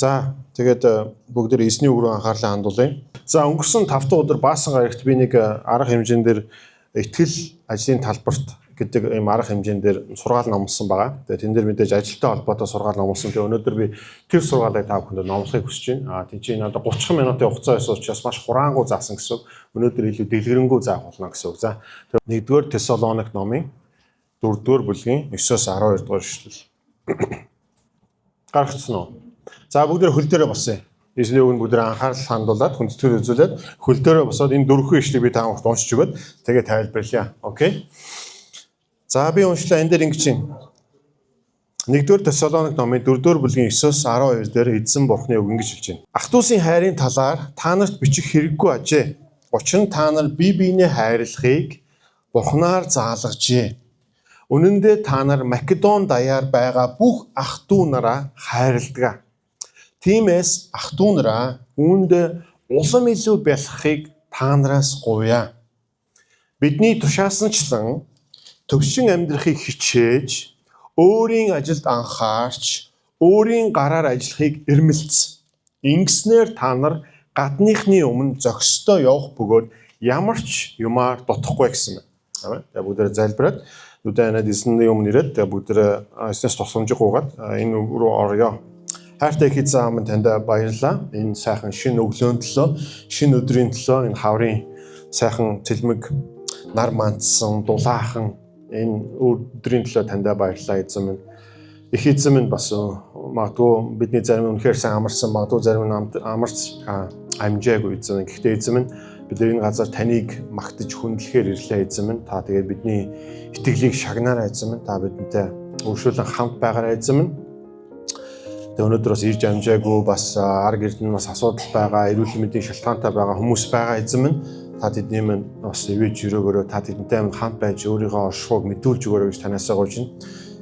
За, тэгээд бүгд эзний үг рүү анхаарлаа хандуулъя. За, өнгөрсөн 5 дахь өдөр Баасан гарагт би нэг арга хэмжээн дээр итгэл ажлын талбарт гэдэг ийм арга хэмжээн дээр сургаал номлосон байгаа. Тэгээд тэн дээр мэдээж ажилтай холбоотой сургаал номлосон. Тэгээд өнөөдөр би тэр сургаалыг та бүхэнд номлохыг хүсэж байна. Тийм чинь одоо 30 минутын хугацаа байсан учраас маш хураангуй заасан гэсэн үг. Өнөөдөр илүү дэлгэрэнгүй заах болно гэсэн үг. За, 1-р Тесалоник номын 4-р бүлгийн 9-оос 12 дугаар ишлэл. Гаргацсан уу? За, бүгд хөл дээрээ босъё. Эзний үгэнд бүгд анхаарал хандуулад, хүндэтгэл үзүүлээд хөл дээрээ босоод энэ дөрвөн ишлэгийг би та нарт уншиж өгөөд тэгээ тайлбарлая. Okay. За, би уншлаа. Энэ дээр ингэж юм. 1-р Тесалоник номын 4-р бүлгийн 9-оос 12 дээр эзэн бурхны үг ингэж хэлж байна. Ах дүүсийн хайрын талаар та нарт бичих хэрэггүй ажээ. Учир нь та нар бие биенээ хайрлахыг бурхнаар заалгажээ. Үнэн дээр та нар Македон даяар байгаа бүх ах дүү нараа хайрладаг. Тиймээс ах дүү нараа, үүнд улам илүү бялхахыг та нараас гуйя. Бидний тушаасанчлан төвшин амьдрахыг хичээж, өөрийн ажилд анхаарч, өөрийн гараар ажиллахыг эрмэлз. Ингэснээр та нар гадныхны өмнө зохистой явах бөгөөд ямар ч юмаар дутахгүй гэсэн байна. Тэгээ бүгдээ залбираад нүдээ аниад эзэнний өмнө ирээд тэгээ бүгдээ эзнээс тусламжийг гуйгаад энэ үг рүү оръё. Хайртай их эзэн аав минь, танд баярлалаа. Энэ сайхан шинэ өглөөний төлөө, шинэ өдрийн төлөө, энэ хаврын сайхан цэлмэг нар мандсан, дулаахан энэ өдрийн төлөө танд баярлалаа, эзэн минь. Их эзэн минь, бас магадгүй бидний зарим нь үнэхээр сайн амарсан, магадгүй зарим нь амарч амжаагүй, эзэн минь. Гэхдээ, эзэн минь, бид энэ газар таныг магтаж хүндлэхээр ирлээ, эзэн минь. Та тэгээд бидний итгэлийг шагнаарай, эзэн минь. Та бидэнтэй өршөөлөн хамт байгаарай, эзэн минь. Тэгээ өнөөдөр бас ирж амжаагүй, бас ар гэрд нь бас асуудал байгаа, эрүүл мэндийн шалтгаантай байгаа хүмүүс байгаа, эзэн минь. Та тэдний минь бас ивэж өрөөгөөрөө, та тэдэнтэй минь хамт байж өөрийнхөө оршихуйг мэдүүлж өгөөрэй гэж танаасаа гуйж байна.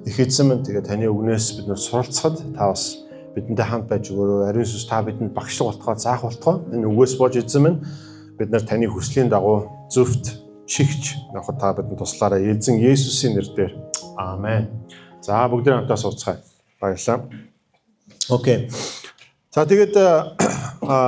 Их эзэн минь, тэгээ таны үгнээс бид нар суралцахад та бас бидэнтэй хамт байж өгөөрэй. Ариун сүнс, та бидэнд багшлах болтугай, заах болтугай. Энэ үгээс болж, эзэн минь, бид нар таны хүслийн дагуу зөвхт чигч явахад та бидэнд туслаарай. Эзэн Есүсийн нэрээр. Аамен. За, бүгд хамтдаа сууцгаая. Баярлалаа. Okay. За, тэгээд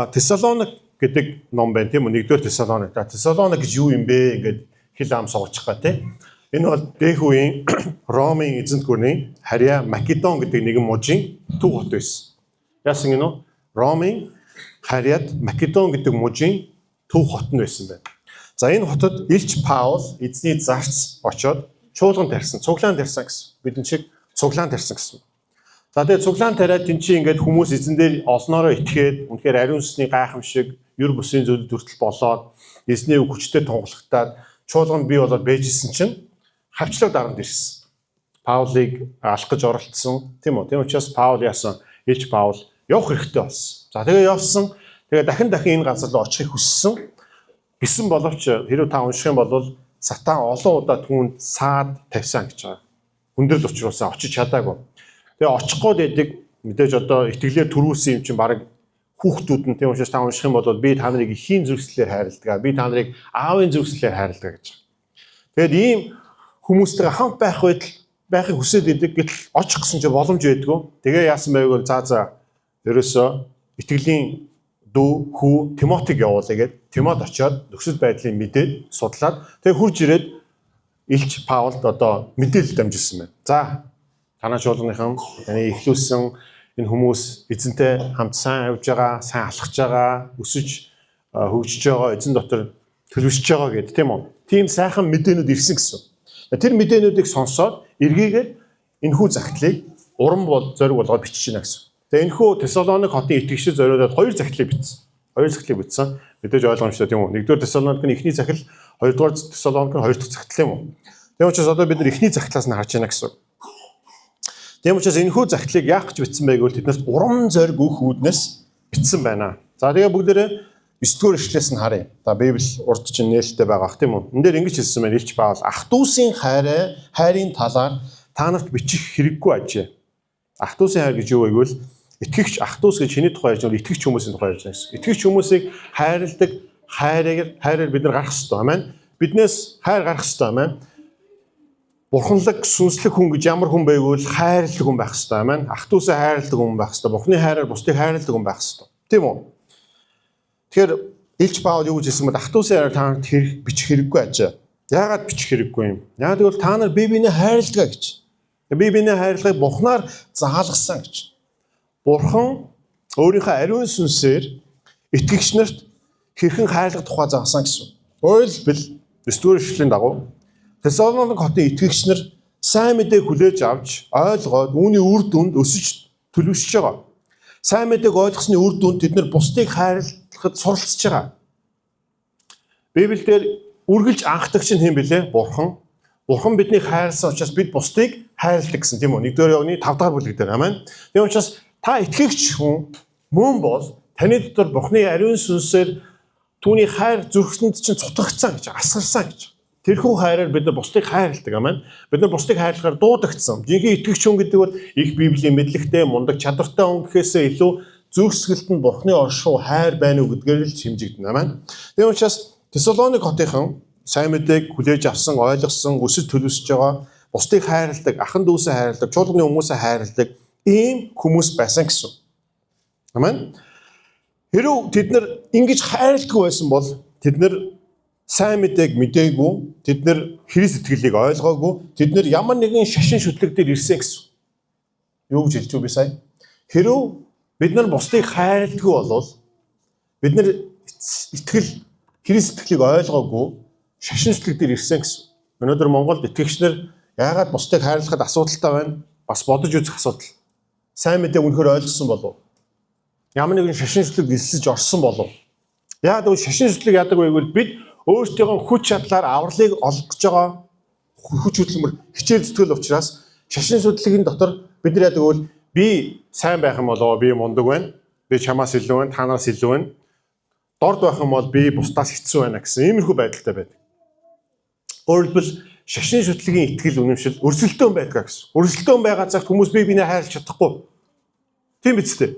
Тесалоник гэдэг ном байна, тийм үү? Нэгдүгээр Тесалоник. За, Тесалоник гэж юу юм бэ? Ингээд хэл ам суучих га, тийм. Энэ бол дэх үеийн Ромын эзэнт гүрний харьяа Македон гэдэг нэгэн мужийн төв хот байсан. Яасан гинөө? Ромын харьяад Македон гэдэг мужийн төв хот нь байсан байна. За, энэ хотод Илч Паул эзний зарц очоод чуулган тарьсан, цуглаан тарьсан гэсэн. Бидний шиг цуглаан тарьсан гэсэн. За, тэгээ цуглаан тариад тэн чинь ингээд хүмүүс эзэн дээр олноороо итгээд, үнэхээр ариун сүнсний гайхамшиг, ер бусын зүйлүүд хүртэл болоод, эзний үг хүчтэй тунхлагтаад, чуулган бий болоод байжсэн чинь хавчлаг дарамт ирсэн. Паулыг алах гэж оролдсон, тийм үү? Тийм учраас Паул яасан? Илч Паул явах хэрэгтэй болсон. За, тэгээ явсан. Тэгээ дахин дахин энэ газар руу очихыг хүссэн. Гэсэн боловч хэрвээ та унших юм бол сатан олон удаа түүнд саад тавьсан гэж байгаа. Хүндрэл учруулсан, очиж чадаагүй. Тэгээ очих гээд байдаг, мэдээж одоо итгэлээр төрүүлсэн юм чинь баг хүүхдүүд нь, тийм учраас та унших юм бол би та нарыг эхийн зүрхсэлээр хайрладаг. Би та нарыг аавын зүрхсэлээр хайрладаг гэж. Тэгээд ийм хүмүүстэйгээ хамт байх байтал байхыг хүсээд идэг, гэтэл очих гэсэн чинь боломж байдгүй. Тэгээ яасан байг вэ? За, ерөөсөө итгэлийн дүү хүү Тимотиг явуулъя гэд Тимот очиод нөхцөл байдлыг мэдээд, судлаад, тэгээ хурж ирээд Илч Паулд одоо мэдээлэл дамжуулсан байна. За, танай чуулганыхан, таны эхлүүлсэн энэ хүмүүс эзэнтэй хамт сайн явж байгаа, сайн алхаж байгаа, өсөж хөгжиж байгаа, эзэн дотор төлөвшөж байгаа гэд, тийм үү? Тийм сайхан мэдээнүүд ирсэн гэсэн. Тэр мэдээнүүдийг сонсоод эргээгээд энэхүү захидлыг урам бол зориг болгоод бичиж байна гэсэн. Тэгээ энэхүү Тесалоник хотын итгэгчид зориулаад хоёр захидлыг бичсэн. Хоёр захидлыг бичсэн. Мэдээж ойлгомжтой, тийм үү? Нэгдүгээр Тесалоник нь эхний захидал, хоёрдугаар Тесалоник нь хоёр дахь захидал юм уу? Тийм учраас одоо бид нар эхний захидлаас нь харж байна гэсэн. Тийм учраас энэхүү захидлыг яах гэж бичсэн бэ гэвэл тэднэрт урам зориг өгөх үүднээс бичсэн байна. За, тэгээ бүгдээрээ 9 дугаар ишлээс нь харъя. За, Библи урд чинь нээлттэй байгаа ах, тийм үү? Энд дээр ингэж хэлсэн байна Илч Паул: "Ах дүүсийн хайрын талаар та нарт бичих хэрэггүй ажээ." Ах дүүсийн хайр гэж юу вэ гэвэл итгэгч ах дүүс гэж хэний тухай ярьж байгаа вэ? Итгэгч хүмүүсийн тухай ярьж байгаа гэсэн. Итгэгч хүмүүсийг хайрладаг хайраар бид нар гарах хэрэгтэй. Амен. Биднээс хайр гарах хэрэгтэй. Амен. Бурханлаг сүнслэг хүн гэж ямар хүн байг вэ? Хайрлаг хүн байх хэрэгтэй, амен. Ах дүүсээ хайрладаг хүн байх хэрэгтэй. Бурхны хайраар бусдыг хайрладаг хүн байх хэрэгтэй. Тийм үү? Тэгэхээр Илч Паул юу гэж хэлсэн бэ? Ах дүүсээ хайраар та нарт хэрэг бичих хэрэггүй ажээ. Яагаад бичих хэрэггүй юм? Яагаад гэвэл та нар бие биенээ хайрладаг гэж. Бие биенээ хайрлахыг Бурхнаар заалгасан гэж. Бурхан өөрийнхөө ариун сүнсээр итгэгч нарт хэрхэн хайрлах тухай заасан гэсэн. Өөрөлдвөл 9-р эшлэлийн дагуу Тесалоник хотын итгэгч нар сайн мэдээг хүлээж авч ойлгоод үүний үр дүнд өсөж төлөвшөж байгаа. Сайн мэдээг ойлгосны үр дүнд тэд нар бусдыг хайрлахад суралцж байгаа. Библиэлд үргэлж анхдагч нь хэн бэлээ? Бурхан. Бурхан биднийг хайрласан учраас бид бусдыг хайрладаг гэсэн, тийм үү? 1-р Иоанны 5-р бүлэг дээр, амен. Тийм учраас та итгэгч хүн мөн бол таны дотор Бурханы ариун сүнсээр түүний хайр зүрхэнд чинь цутгагдсан гэж, асгарсан гэж. Тэрхүү хайраар бид нар бусдыг хайрладаг, амен. Бид нар бусдыг хайрлахаар дуудагдсан. Жинхэнэ итгэгч хүн гэдэг бол их Библийн мэдлэгтэй, мундаг чадвартай хүн гэхээсээ илүү зүрх сэтгэлд нь Бурхны оршуу хайр байна уу гэдгээр л хэмжигдэнэ, амен. Тийм учраас Тесалоник хотынхан сайн мэдээг хүлээж авсан, ойлгосон, өсөж төлөвсөж байгаа, бусдыг хайрладаг, ахан дүүсээ хайрладаг, чуулганы хүмүүсээ хайрладаг ийм хүмүүс байсан гэсэн. Амен. Хэрвээ тэд нар ингэж хайрладаггүй байсан бол тэд нар сайн мэдээг мдээгүй, тэд нар Христ итгэлийг ойлгоогүй, тэд нар ямар нэгэн шашин шүтлэг дээр ирсэн гэсэн. Юу гэж хэлж юу би сая? Хэрвээ бид нар бусдыг хайрладаггүй бол бид нар итгэл Христ итгэлийг ойлгоогүй шашин шүтлэг дээр ирсэн гэсэн. Өнөөдөр Монголд итгэгч нар яагаад бусдыг хайрлахад асуудалтай байна? Бас бодож үзэх асуудал. Сайн мэдээг үнэхээр ойлгосон болов уу? Ямар нэгэн шашин шүтлэг элсэж орсон болов уу? Яагаад гэвэл шашин шүтлэг яадаг вэ гэвэл бид өөрсдийнхөө хүч чадлаар авралыг олох гэж байгаа хүч хөдөлмөр хичээл зүтгэл учраас шашин шүтлэгийн дотор бид нар яадаг вэ? Би сайн байх юм болоо би мундаг байна. Би чамаас илүү байна, танаас илүү байна. Дорд байх юм бол би бусдаас хэцүү байна гэсэн иймэрхүү байдалтай байдаг. Өөрөлдвөл шашин шүтлэгийн итгэл үнэмшил өрсөлдөөн байдаг гэсэн. Өрсөлдөөн байгаа цагт хүмүүс бие биенээ хайрлах чадахгүй. Тийм биз дээ.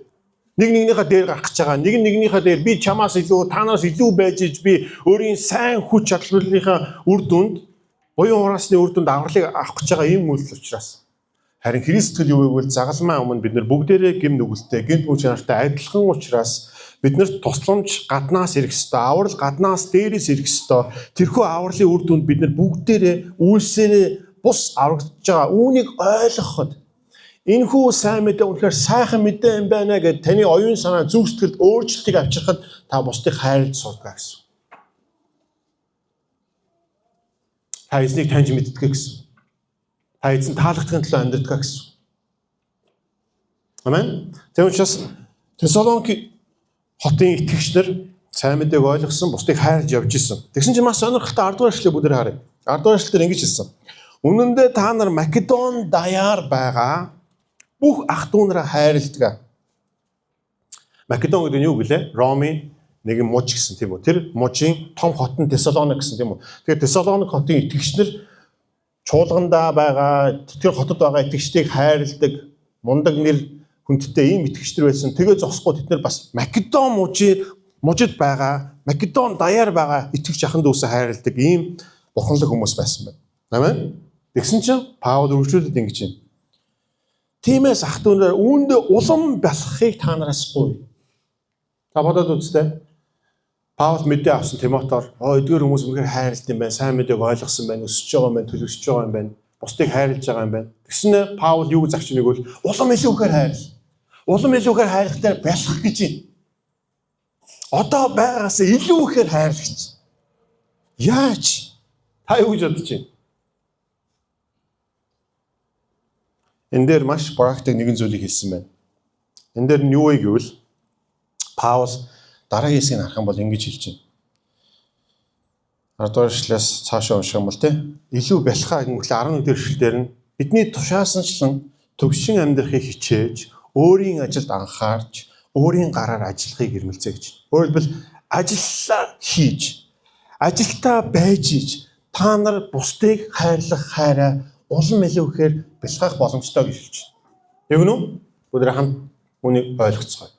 Нэг нэгнийхээ дээр гарах гэж байгаа. Нэг нэгнийхээ дээр би чамаас илүү, танаас илүү байж иж би өөрийн сайн хүч чадлынхаа үр дүнд, буян хураасны үр дүнд авралыг авах гэж байгаа ийм үйлдэл учраас. Харин Христ итгэл юу вэ гэвэл загалмай өмнө бид нар бүгдээрээ гэм нүгэлтэй, гэмт мөн чанартай адилхан учраас бид нарт тусламж гаднаас ирэх ёстой, аврал гаднаас дээрээс ирэх ёстой. Тэрхүү авралын үр дүнд бид нар бүгдээрээ үйлсээрээ бус аврагдаж байгаа. Үүнийг ойлгоход энэхүү сайн мэдээ үнэхээр сайхан мэдээ юм байна гэд таны оюун санаа зүрх сэтгэлд өөрчлөлтийг авчирхад та бусдыг хайрлаж сурдаг гэсэн. Та эзнийг таньж мэддэг гэсэн. Та эзэн таалагдахын төлөө амьдардаг гэсэн. Амен. Тийм учраас Тесалоники хотын итгэгч нар сайн мэдээг ойлгосон, бусдыг хайрлаж явж исэн. Тэгсэн чинь маш сонирхолтой 10 дугаар эшлэлийг бүгд харъя. 10 дугаар эшлэлээр ингэж хэлсэн. Үнэн дээр та нар Македон даяар байгаа бүх ах дүү нараа хайрладаг. Македон гэдэг нь юу гэлээ? Ромын нэгэн муж гэсэн, тийм үү? Тэр мужийн том хот нь Тесалоник гэсэн, тийм үү? Тэгэхээр Тесалоник хотын итгэгч нар чуулгандаа байгаа, тэр хотод байгаа итгэгчдийг хайрладаг, мундаг нэр хүндтэй ийм итгэгч нар байсан. Тэгээ зогсохгүй тэд нар бас Македон мужид байгаа, Македон даяар байгаа итгэгч ахан дүүсээ хайрладаг ийм бурханлаг хүмүүс байсан байна. Амен. Тэгсэн чинь Паул өргөжүүлээд ингэж байна. Тиймээс ах дүү нар үүндээ улам бялхахыг та нараас гуйя. Та бодоод үзтээ. Паул мэдээ авсан Тимотоор эдгээр хүмүүс үнэхээр хайрлалт юм байна, сайн мэдээг ойлгосон байна, өсөж байгаа юм байна, төлөвшөж байгаа юм байна, бусдыг хайрлаж байгаа юм байна. Тэгсэн нь Паул юу гэж загч нэг бол улам илүүхээр хайрл. Улам илүүхээр хайрлах дээр бялхах гэж байна. Одоо байгаагаас илүү ихээр хайрлах гэж. Яаж? Та юу гэж бодож байна? Энэ дээр маш практик нэгэн зүйлийг хэлсэн байна. Энэ дээр нь юу вэ гэвэл Паул дараагийн хэсгийг харах юм бол ингэж хэлж байна. 10 дугаар эшлэлээс цаашаа унших юм бол те илүү бялхаа гэнэт 11 дугаар эшлэл дээр нь бидний тушаасанчлан төвшин амьдрахыг хичээж, өөрийн ажилд анхаарч, өөрийн гараар ажиллахыг эрмэлзээ гэж. Өөрөөр хэлбэл ажиллаа хийж, ажилтаа байж иж та нар бусдыг хайрлах хайраа улам илүү ихээр бялхах боломжтой гэж хэлж байна. Яг нү? Бүгд хамт үүнийг ойлгоцгоё.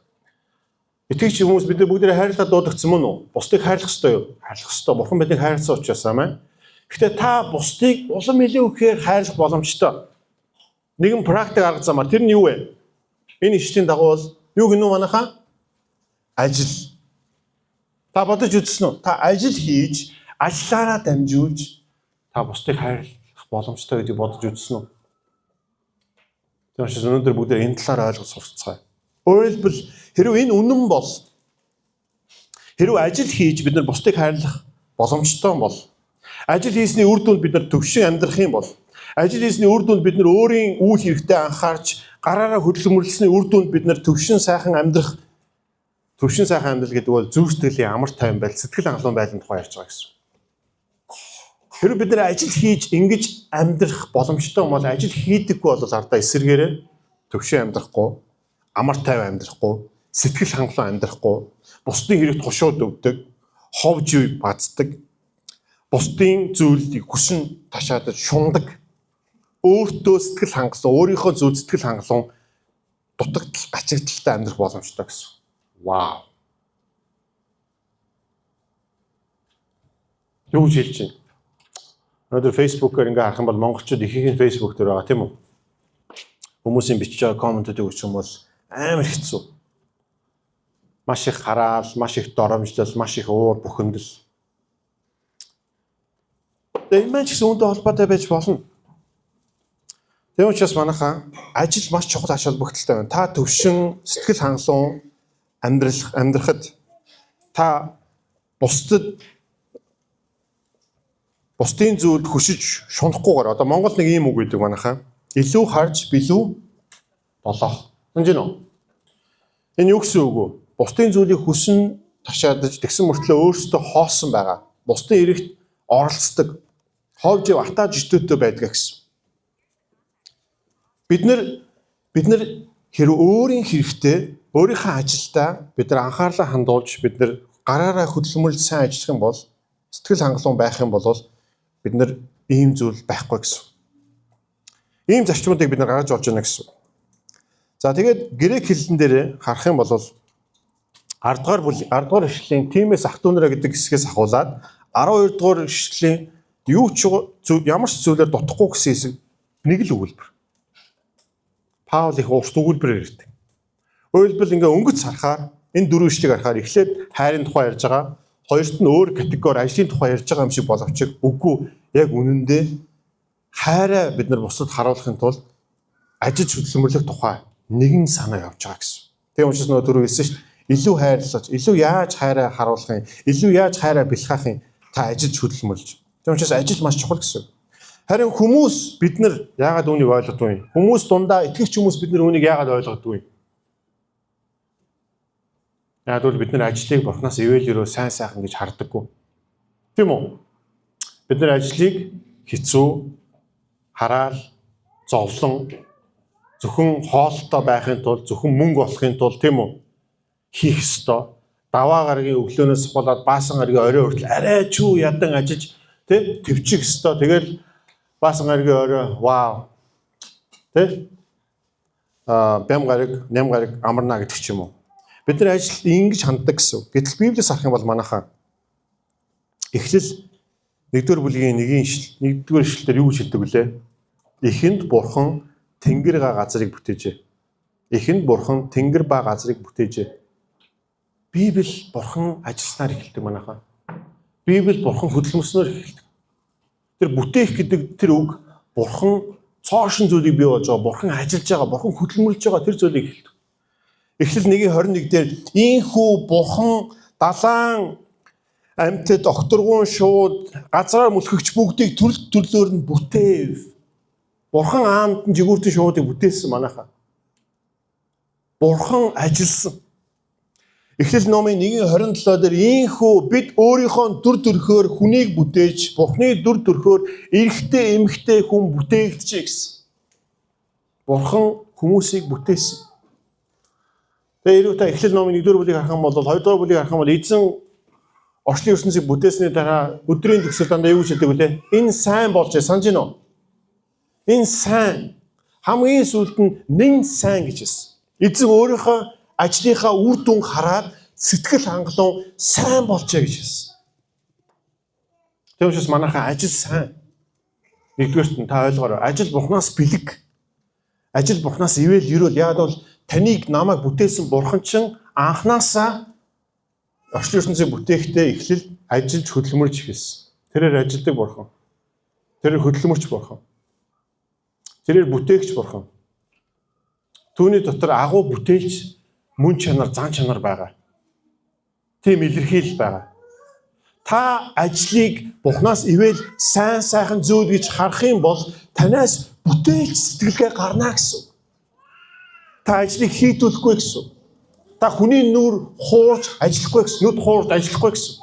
Итгэгч хүмүүс бид бүгдээ хайрлаад дуудагдсан мөн үү? Бусдыг хайрлах ёстой юу? Хайрлах ёстой. Бурхан биднийг хайрласан учраас, амен. Гэхдээ та бусдыг улам илүү ихээр хайрлах боломжтой. Нэгэн практик арга замаар тэр нь юу вэ? Энэ ишлэлийн дагуу бол юу гэнэ үү манайхаа? Ажил. Та бодож үзсэн үү? Та ажил хийж, ажиллаараа дамжуулж та бусдыг хайрлах боломжтой гэдгийг бодож үзсэн үү? Тийм учраас өнөөдөр бүгдээ энэ талаар ойлгож сурцгаая. Өөрөөр хэлбэл хэрвээ энэ үнэн бол хэрвээ ажил хийж бид нар бусдыг хайрлах боломжтой бол ажил хийсний үр дүнд бид нар төвшин амьдрах юм бол ажил хийсний үр дүнд бид нар өөрийн үйл хэрэгтэй анхаарч гараараа хөдөлмөрлсөний үр дүнд бид нар төвшин сайхан амьдрах, төвшин сайхан амьдрал гэдэг бол зүрх сэтгэлийн амар тайван байдал, сэтгэл хангалуун байдлын тухай ярьж байгаа гэсэн. Хэрвээ бид нар ажил хийж ингэж амьдрах боломжтой бол ажил хийдэггүй бол ардаа эсэргээрээ төвшин амьдрахгүй, амар тайван амьдрахгүй, сэтгэл хангалуун амьдрахгүй, бусдын хэрэгт хушууд өгдөг, хов жив баздаг, бусдын зүйлийг хүсэн ташаадаж шундаг, өөртөө сэтгэл хангалуун, өөрийнхөө зүйл сэтгэл хангалуун дутагдал, гачигдaltaй амьдрах боломжтой гэсэн. Вау. Юу гэж хэлж байна? Өнөөдөр Facebook-оор ингээ харах юм бол монголчууд ихэнх нь Facebook дээр байгаа тийм үү? Хүмүүсийн бичиж байгаа комментуудыг үзэх юм бол амар хэцүү. Маш их хараал, маш их доромжлол, маш их уур бухимдал. Тэгээ энэ маань ч гэсэн үүнтэй холбоотой байж болно. Тийм учраас манайхаа ажил маш чухал ач холбогдолтой байна. Та төвшин сэтгэл хангалуун амьдрахад та бусдад бусдын зүйлд хөшиж шунахгүйгээр одоо Монгол нэг ийм үг гэдэг манайхаа. Илүү харж билүү долоох. Санаж байна уу? Энэ юу гэсэн үг вэ? Бусдын зүйлийг хүсэн ташаадаж тэгсэн мөртлөө өөрсдөө хоосон байгаа. Бусдын эрэгт оролцдог. Ховж атаа житөөтэй байдаг гэсэн. Бид нар хэрэг өөрийн хэрэгтэй, өөрийнхөө ажилдаа бид нар анхаарлаа хандуулж бид нар гараараа хөдөлмөрлж сайн ажиллах юм бол сэтгэл хангалуун байх юм бол бид нар ийм зүйл байхгүй гэсэн. Ийм зарчмуудыг бид нар гаргаж олж байна гэсэн. За тэгээд грек хэлэн дээр харах юм бол 10 дугаар ишлэлийн тиймээс ах дүү нараа гэдэг хэсгээс ахуулаад 12 дугаар ишлэлийн юу ч ямар ч зүйлээр дутахгүй гэсэн хэсэг нэг л өгүүлбэр. Паул их урт өгүүлбэрээр ирдэг. Өөрөлдвөл ингээ өнгөц харахаар энэ дөрвөн ишлэгийг харахаар эхлээд хайрын тухай ярьж байгаа. Хоёрт нь өөр категори ажлын тухай ярьж байгаа юм шиг боловч үгүй яг үнэндээ хайраа бид нар бусдад харуулахын тулд ажиллаж хөдөлмөрлөх тухай нэгэн санаа явж байгаа гэсэн. Тийм учраас нөгөө түрүү хэлсэн шүү дээ. Илүү хайрлаж, илүү яаж хайраа харуулах юм, илүү яаж хайраа бэлхаах юм та ажиллаж хөдөлмөрлөж. Тийм учраас ажил маш чухал гэсэн. Харин хүмүүс бид нар яагаад үүнийг ойлгодгүй юм? Хүмүүс дундаа итгэгч хүмүүс бид нар үүнийг яагаад ойлгодгүй юм? Яг бол бид нар ажлыг бурхнаас ивэл өрөө сайн сайхан гэж хардаггүй. Тийм үү? Бид нар ажлыг хэцүү, хараал, зовлон, зөвхөн хоолтой байхын тулд, зөвхөн мөнгө олохын тулд тийм үү? Хийх ёстой. Даваа гарагийн өглөөнөөс суулаад баасан гарагийн орой хүртэл арай чүү ядан ажиллаж тий төвчих ёстой. Тэгэл баасан гарагийн орой вау. Тий? Бям гараг, ням гараг амарна гэдэг ч юм уу. Бид нар ажилд ингэж ханддаг гэсэн. Гэтэл Библиэс харах юм бол манайхаа Эхлэл 1-р бүлгийн 1-р ишлэл дээр юу гэж хэлдэг вүлээ? Эхэнд бурхан тэнгэр га газрыг бүтээжээ. Эхэнд бурхан тэнгэр ба газрыг бүтээжээ. Библи бурхан ажилласнаар эхэлдэг манайхаа. Библи бурхан хөдөлмөрснөөр эхэлдэг. Тэр бүтээх гэдэг тэр үг бурхан цоошин зүйлийг бий болж байгаа, бурхан ажиллаж байгаа, бурхан хөдөлмөрлөж байгаа тэр зүйлийг эхэлдэг. Эхлэл 1:21 дээр ийхүү бурхан далайн амьтад, огторгуун шууд, газраар мөлхөгч бүгдийг төрөл төрлөөр нь бүтээв. Бурхан аамд нь жигүүртэн шуудыг бүтээсэн манайхаа. Бурхан ажилласан. Эхлэл номын 1:27 дээр ийхүү бид өөрийнхөө дүр төрхөөр хүнийг бүтээж, Бурханы дүр төрхөөр эрэгтэй эмэгтэй хүн бүтээгдэжээ гэсэн. Бурхан хүмүүсийг бүтээсэн. Тэгээ ирүү та Эхлэл номын 1-р бүлгийг харах юм бол 2-р бүлгийг харах юм бол эзэн орчлын ертөнцийг бүтээсний дараа өдрийн төгсөл дандаа юу гэж хэлдэг вүлээ? Энэ сайн болжээ, санаж байна уу? Энэ сайн. Хамгийн сүүлд нь нэн сайн гэж хэлсэн. Эзэн өөрийнхөө ажлынхаа үр дүн хараад сэтгэл хангалуун сайн болжээ гэж хэлсэн. Тэр учраас манайхаа ажил сайн. Нэгдүгээрт нь та ойлгоорой. Ажил Бурханаас бэлэг. Ажил Бурханаас ивэл ерөөл. Яг бол таныг намайг бүтээсэн Бурхан чинь анханасаа орчин ертөнцийг бүтээхдээ эхлэл ажиллаж хөдөлмөрж эхэлсэн. Тэрээр ажилдаг Бурхан. Тэрээр хөдөлмөрч Бурхан. Тэрээр бүтээгч Бурхан. Түүний дотор агуу бүтээлч мөн чанар, зан чанар байгаа. Тийм илэрхийлэл байгаа. Та ажлыг Бурханаас ивэл сайн сайхан зүйл гэж харах юм бол танаас бүтээлч сэтгэлгээ гарна гэсэн. Та ажлыг хийдүүлэхгүй гэсэн. Та хүний нүур хуурж ажиллахгүй гэсэн. Нүд хуурж ажиллахгүй гэсэн.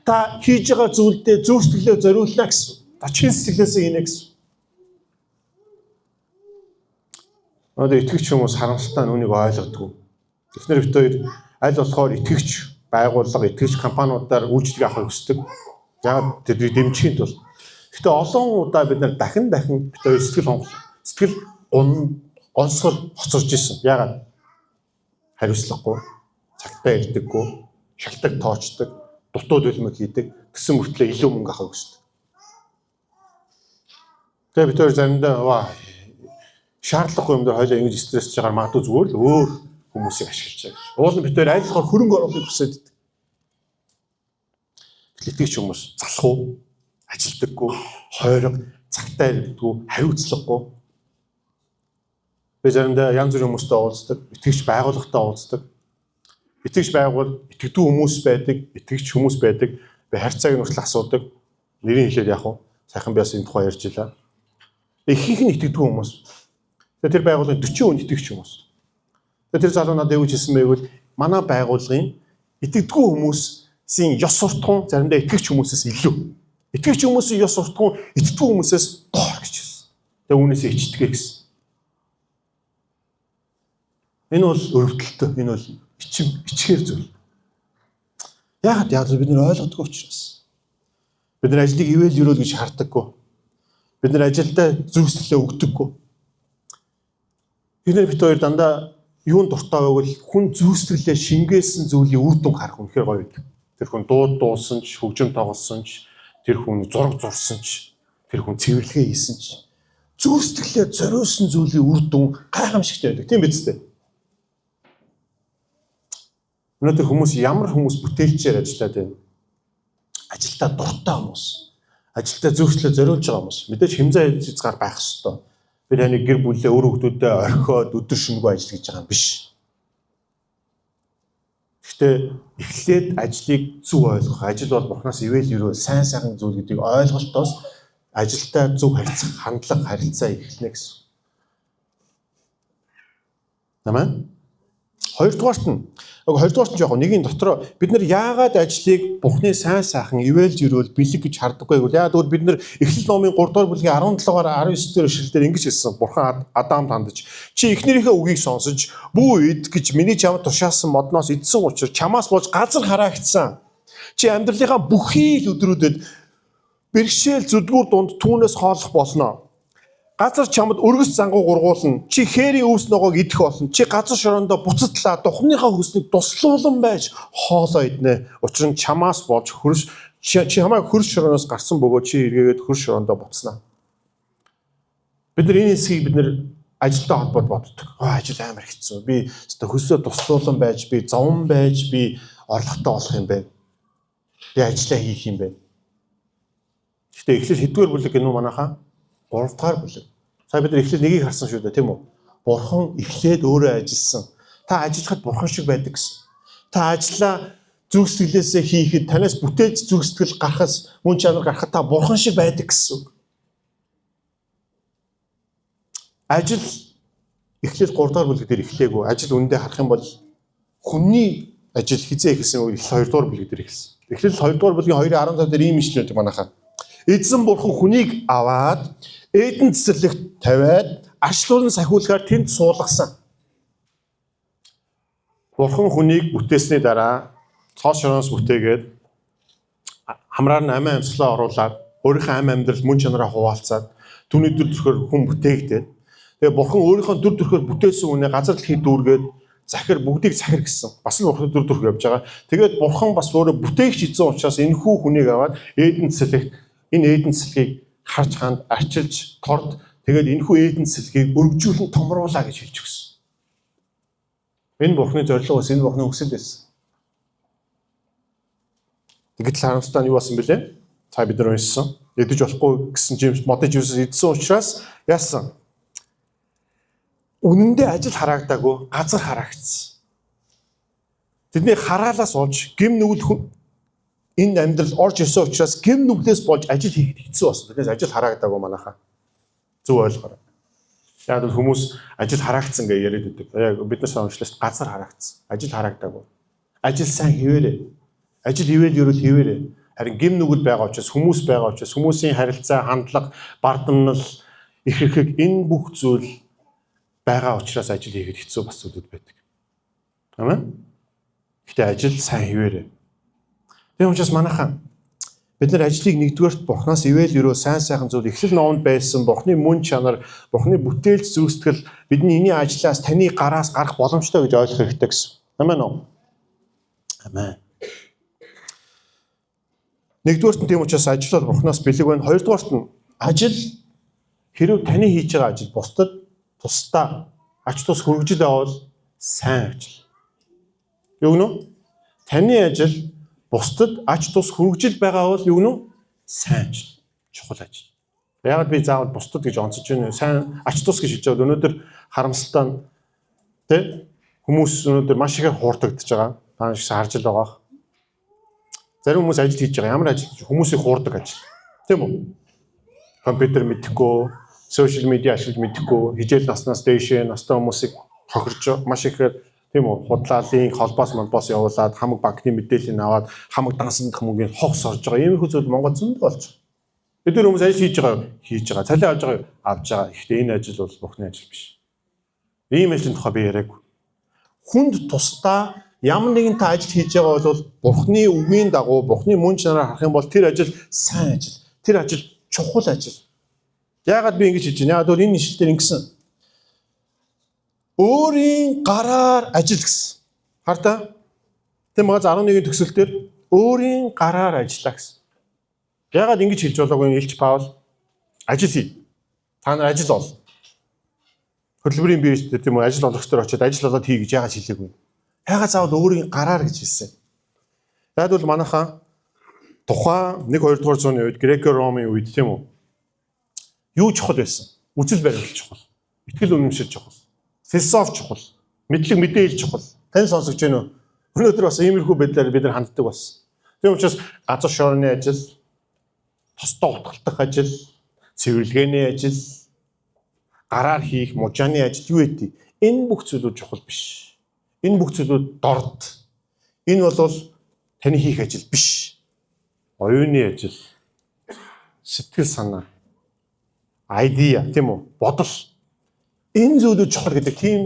Та хийж байгаа зүйлдээ зөв сэтгэлээ зориулна гэсэн. Та чин сэтгэлээсээ хийнэ гэсэн. Одоо итгэгч хүмүүс харамсалтай нь үүнийг ойлгодгүй. Эхнэр бит хоёр аль болохоор итгэгч байгууллага, итгэгч компаниудаар үйлчлэг авахыг хүсдэг. Яг тэднийг дэмжихийн тулд. Гэхдээ олон удаа бид нар дахин дахин бит хоёр сэтгэл хонголоо. Сэтгэл гонсгол хоцорж исэн. Яагаад? Хариуцлагагүй, цагтаа ирдэггүй, шалтаг тоочдөг, дутуу төлмөг хийдэг, гэсэн мөртлөө илүү мөнгө авахыг хүсдэг. Тэгээ бид хоёр заримдаа ваа шаардлагагүй юм дээр хоёлаа ингэж стрессж байгаа магадгүй зүгээр л өөр хүмүүсийг ашиглаж байгаа гэж. Уул нь бид хоёр аль болохоор хөрөнгө оруулахыг хүсээд байдаг. Итгэгч хүмүүс залах уу, ажилдаггүй, хойрог, цагтаа ирдэггүй, хариуцлагагүй. Би заримдаа янз бүрийн хүмүүстэй уулздаг, итгэгч байгууллагатай уулздаг. Итгэгч байгуул итгэдэггүй хүмүүс байдаг, итгэгч хүмүүс байдаг. Би харьцааг нь хүртэл асуудаг. Нэрийг хэлээд яах вэ? Сайхан би бас энэ тухай ярьж илаа. Ихэнх нь итгэдэггүй хүмүүс. Тэгээ тэр байгууллагын 40% итгэгч хүмүүс. Тэгээ тэр залуу надад юу гэж хэлсэн бэ гэвэл манай байгууллагын итгэдэггүй хүмүүсийн ёс суртахуун заримдаа итгэгч хүмүүсээс илүү. Итгэгч хүмүүсийн ёс суртахуун итгэдэггүй хүмүүсээс доор гэж хэлсэн. Тэгээ үүнээсээ ичдэг гэсэн. Энэ бол өрөвдөлтөө, энэ бол ичгээр зүйл. Яагаад яг бид нар ойлгодгүй учраас. Бид нар ажлыг ивэл өрөөл гэж хардаггүй. Бид нар ажилдаа зүрх сэтгэлээ өгдөггүй. Бид нар бит хоёр дандаа юунд дуртай байвал хүн зүрх сэтгэлээ шингээсэн зүйлийн үр дүн харах үнэхээр гоё байдаг. Тэр хүн дуу дуусан ч, хөгжим тоглосон ч, тэр хүн зураг зурсан ч, тэр хүн цэвэрлэгээ хийсэн ч зүрх сэтгэлээ зориулсан зүйлийн үр дүн гайхамшигтай байдаг. Тийм биз дээ? Өнөөдөр хүмүүс ямар хүмүүс бүтээлчээр ажиллаад байна? Ажилдаа дуртай хүмүүс. Ажилдаа зүрх сэтгэлээ зориулж байгаа хүмүүс. Мэдээж хэмзээ хязгаар байх ёстой. Би таны гэр бүлээ үр хүүхдүүдэд орхиод өдөр шөнөгүй ажил гэж байгаа юм биш. Гэхдээ эхлээд ажлыг зөв ойлгох. Ажил бол Бурханаас ивэл өрөө сайн сайхан зүйл гэдгийг ойлголтоос ажилдаа зөв харьцах, хандлага, харилцаа эхэлнэ гэсэн. Амин. Хоёрдугаарт нь жоох нэгийн дотроо бид нар яагаад ажлыг Бурхны сайн сайхан ивэл өрөөл бэлэг гэж хардаггүй гэвэл яагаад гэвэл бид нар Эхлэл номын 3 дугаар бүлгийн 17-аар 19 дэх эшлэлдэр ингэж хэлсэн. Бурхан Адамд хандаж чи эхнэрийнхээ үгийг сонсож бүү ид гэж миний чамд тушаасан модноос идсэн учраас чамаас болж газар хараагдсан. Чи амьдралынхаа бүхий л өдрүүдэд бэрхшээл зүдгүүр дунд түүнээс хооллох болно. Газар чамд өргөс зангуу гургуулна. Чи хээрийн өвс ногоог идэх болно. Чи газар шороондоо буцатлаа духныхаа хөснийг туслуулан байж хоолоо иднэ. Учир нь чамаас болж хөрс чи чамайг хөрс шорооноос гарсан бөгөөд чи эргээгээд хөрс шороондоо буцна. Бид нар энэ хэсгийг бид нар ажилтай холбоод боддог. Ажил амар хэцүү. Би өстой хөсөө туслуулан байж, би зовон байж, би орлоготой болох юм байна. Би ажиллаа хийх юм байна. Гэхдээ эхлэл хэддүгээр бүлэг гэнэ үү манайхаа? 3 дугаар бүлэг. Сая бид нар эхлэл нэгийг харсан шүү дээ, тийм үү? Бурхан эхлээд өөрөө ажилласан. Та ажиллахад бурхан шиг байдаг гэсэн. Та ажлаа зүрх сэтгэлээсээ хийхэд танаас бүтээлч зүрх сэтгэл гарахаас мөн чанар гарахад та бурхан шиг байдаг гэсэн үг. Ажил эхлэл 3 дугаар бүлэг дээр эхлээгүй. Ажил үндэ харах юм бол хүний ажил хизээ эхэлсэн үг эхлэл 2 дугаар бүлэг дээр эхэлсэн. Эхлэл 2 дугаар бүлгийн 2:15 дээр ийм ишлэл байдаг манайхаа. Эзэн бурхан хүнийг аваад Эден цэцэрлэгт тавиад арчлуулан сахиулахаар тэнд суулгасан. Бурхан хүнийг бүтээсний дараа цоос шороноос бүтээгээд хамраар нь амиа амьсгалаа оруулаад өөрийнхөө ам амьдрал мөн чанараа хуваалцаад түүний дүр төрхөөр хүн бүтээгдээд тэгээ бурхан өөрийнхөө дүр төрхөөр бүтээсэн хүнээ газар дэлхийд дүүргээд захир бүгдийг захир гэсэн. Бас л бурханы дүр төрх явж байгаа. Тэгээд бурхан бас өөрөө бүтээгч эзэн учраас энэхүү хүнийг аваад Эден цэцэрлэгт энэ Эден цэцлэгийг харж ханд арчилж торд тэгээд энэхүү Эден цэцлэгийг өргөжүүлэн томруулаа гэж хэлж өгсөн. Энэ Бурхны зорилго бас энэ Бурхны хүсэл байсан. Тэгэхдээ харамсалтай нь юу болсон бэлээ? Та бид нар уншсан. Идэж болохгүй гэсэн жимс модын жимсээс идсэн учраас яасан? Үнэндээ ажил хараагдаагүй, газар хараагдсан. Тэдний хараалаас болж гим нүгэл энэ амьдрал орж ирсэн учраас гим нүглээс болж ажил хийхэд хэцүү болсон. Тэрнээс ажил хараагдаагүй манайхаа. Зөв ойлгоорой. Яг л хүмүүс ажил хараагдсан гэж яриад байдаг. Яг бид нар уншлаас газар хараагдсан. Ажил хараагдаагүй. Ажил сайн хэвээрээ. Ажил ивэл ерөөл хэвээрээ. Харин гим нүгэл байгаа учраас хүмүүс байгаа учраас хүмүүсийн харилцаа, хандлага, бардамнал, ихэрхэг энэ бүх зүйл байгаа учраас ажил хийхэд хэцүү бас зүйлүүд байдаг. Амен. Гэтэ ажил сайн хэвээрээ. Тийм учраас манайхан бид нар ажлыг нэгдүгээрт Бурханаас ивэл ерөө сайн сайхан зүйл эхлэл номонд байсан Бурханы мөн чанар, Бурханы бүтээлч зүстгэл бидний энэний ажлаас таны гараас гарах боломжтой гэж ойлгох хэрэгтэй гэсэн. Амен уу? Амен. Нэгдүгээрт нь тийм учраас ажил бол Бурханаас бэлэг байна. Хоёрдугаарт нь ажил хэрв таны хийж байгаа ажил бусдад тусдаа ач тус хүргэж байвал сайн ажил. Юу гэнэ? Таны ажил бусдад ач тус хүргэж байгаа бол юу гэнэ? Сайн ажил. Чухал ажил. Яг би заавал бусдад гэж онцож байна. Сайн ач тус гэж хэлж байгаа. Өнөөдөр харамсалтай нь тэ хүмүүс өнөөдөр маш ихээр хуурдагдж байгаа. Та нар шиг харж л байгаа. Зарим хүмүүс ажил хийж байгаа. Ямар ажил? Хүмүүсийг хуурдаг ажил. Тийм үү? Компьютер мэдэхгүй, social media ашиглаж мэдэхгүй, хижээл наснаас дээшээ настай хүмүүсийг хохирч маш ихээр тийм үү? Худлаалын холбоос молбоос явуулаад хамаг банкны мэдээллийг аваад хамаг дансан дах мөнгийг хогс орж байгаа. Иймэрхүү зүйл Монгол зөндөө болж байгаа. Бид нар хүмүүс ажил хийж байгаа юу? Хийж байгаа. Цалин авч байгаа юу? Авч байгаа. Гэхдээ энэ ажил бол Бурхны ажил биш. Ийм ажлын тухай би яриаггүй. Хүнд тусдаа ямар нэгэн та ажил хийж байгаа бол Бурхны үгийн дагуу Бурхны мөн чанараар харах юм бол тэр ажил сайн ажил. Тэр ажил чухал ажил. Яагаад би ингэж хэлж байна? Яагаад бол энэ ишлэл дээр ингэсэн. Өөрийн гараар ажил гэсэн. Хар та. Тийм байгаа 11-ийн төгсөл дээр өөрийн гараар ажиллаа гэсэн. Яагаад ингэж хэлж болоогүй Илч Паул ажил хий. Та нар ажил ол. Хөдөлмөрийн бирж дээр тийм үү ажил олгогч дээр очиод ажил олоод хий гэж яагаад хэлээгүй? Яагаад заавал өөрийн гараар гэж хэлсэн? Яг бол манайхаа тухайн 1 2 дугаар зууны үед Греко Ромын үед тийм үү? Юу чухал байсан? Үзэл баримтлал чухал. Итгэл үнэмшил чухал. Философи чухал. Мэдлэг мэдээлэл чухал. Тань сонсогч байна уу? Өнөөдөр бас иймэрхүү байдлаар бид нар ханддаг болсон. Тийм учраас газар шорны ажил, тостой утгалтах ажил, цэвэрлэгээний ажил, гараар хийх мужааны ажил юу гэдэг? Энэ бүх зүйлүүд чухал биш. Энэ бүх зүйлүүд дорд. Энэ бол таны хийх ажил биш. Оюуны ажил, сэтгэл санаа, idea тийм үү? Бодол. Энэ зүйлүүд чухал гэдэг тийм